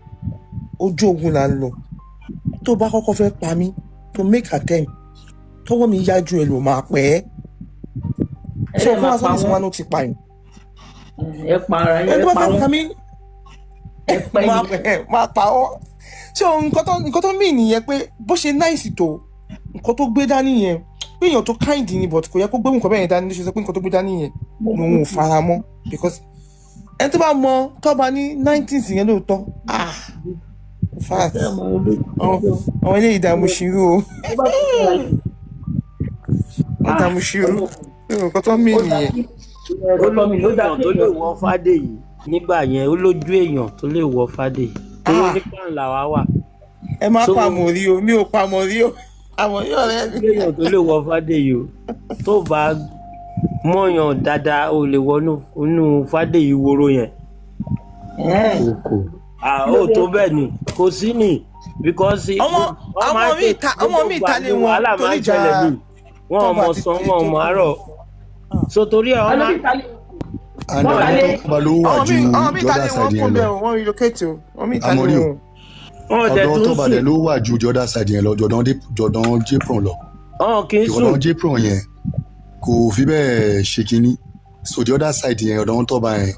ojú ogun là ń lọ. Tó bá kọ́kọ́ fẹ́ pa mí, tó make attempt, tọwọ́ mi yá ju ẹ lò máa pẹ́ ẹ́. Ẹ Ṣé lè o fún máa wa pa sọ́ni wọ́n. wọn ló ti pààyàn? Ẹ pa ara yín, Ẹni ẹ tó bá pa fẹ́ wọ́n. pa mí, Ẹ pẹ́ máa ni. pẹ́ máa pa ọ́. Ṣé o nǹkan tó mì nìyẹn pé bó ṣe náìsì tó, nǹkan tó gbé dání yẹn, pé èèyàn tó kind ni, but kò yẹ kó gbé nǹkan bẹ́ẹ̀ yẹn dání. Ló ṣe sọ pé nǹkan tó gbé dání yẹn lòun ò fara mọ́, because ẹni tó bá mọ tọ́ba ní 90s yẹn lóòótọ́, ah, in fact, àwọn eléyìí dààmú ṣirú o, wọ́n dààmú ṣirú. Nǹkan tó mì nìyẹn. Ó lójú èèyàn tó lè wọ Fádèyí nígbà yẹn, ó lójú èèyàn tó lè wọ Fádèyí torí oníkan làwa wà. Ẹ má So- pa àmọ̀rí o, mi ò pa àmọ̀rí o, àmọ̀rí ọ̀rẹ́ mi. Lójú èèyàn tó lè wọ Fádèyí o, tó bá mọ̀yàn dáadáa o lè wọnú inú Fádèyí woro yẹn. Kò ó tó bẹ́ẹ̀ ni, kò sí ni, because Ọmọ mi ta, ọmọ mi ta lé wọn wàhálà máa torí ń ìjà ṣẹlẹ̀ ní wọn tọ́ba ọmọ àti sàn wọn ọmọ àárọ̀, so torí ẹ̀ wọ́n máa And ọ̀dọ̀ tọ́ba ló wà Àwọn ju míì, àwọn míì the ta other lé wọn side kún yẹn lọ. bẹ́ẹ̀ o, wọ́n relocate o, wọ́n míì ta lé Amọ̀rí o, wọn. Wọn dẹ̀ ọ̀dọ̀ tún tọ́ba sùn. dẹ̀ ló wà ju the other side yẹn lọ, jọ̀dán jpron lọ. Wọn kì í Jọ̀dán sùn. Jpron yẹn kò fi bẹ́ẹ̀ ṣe kínní, so the other side yẹn, ọ̀dọ̀ tọ́ba yẹn.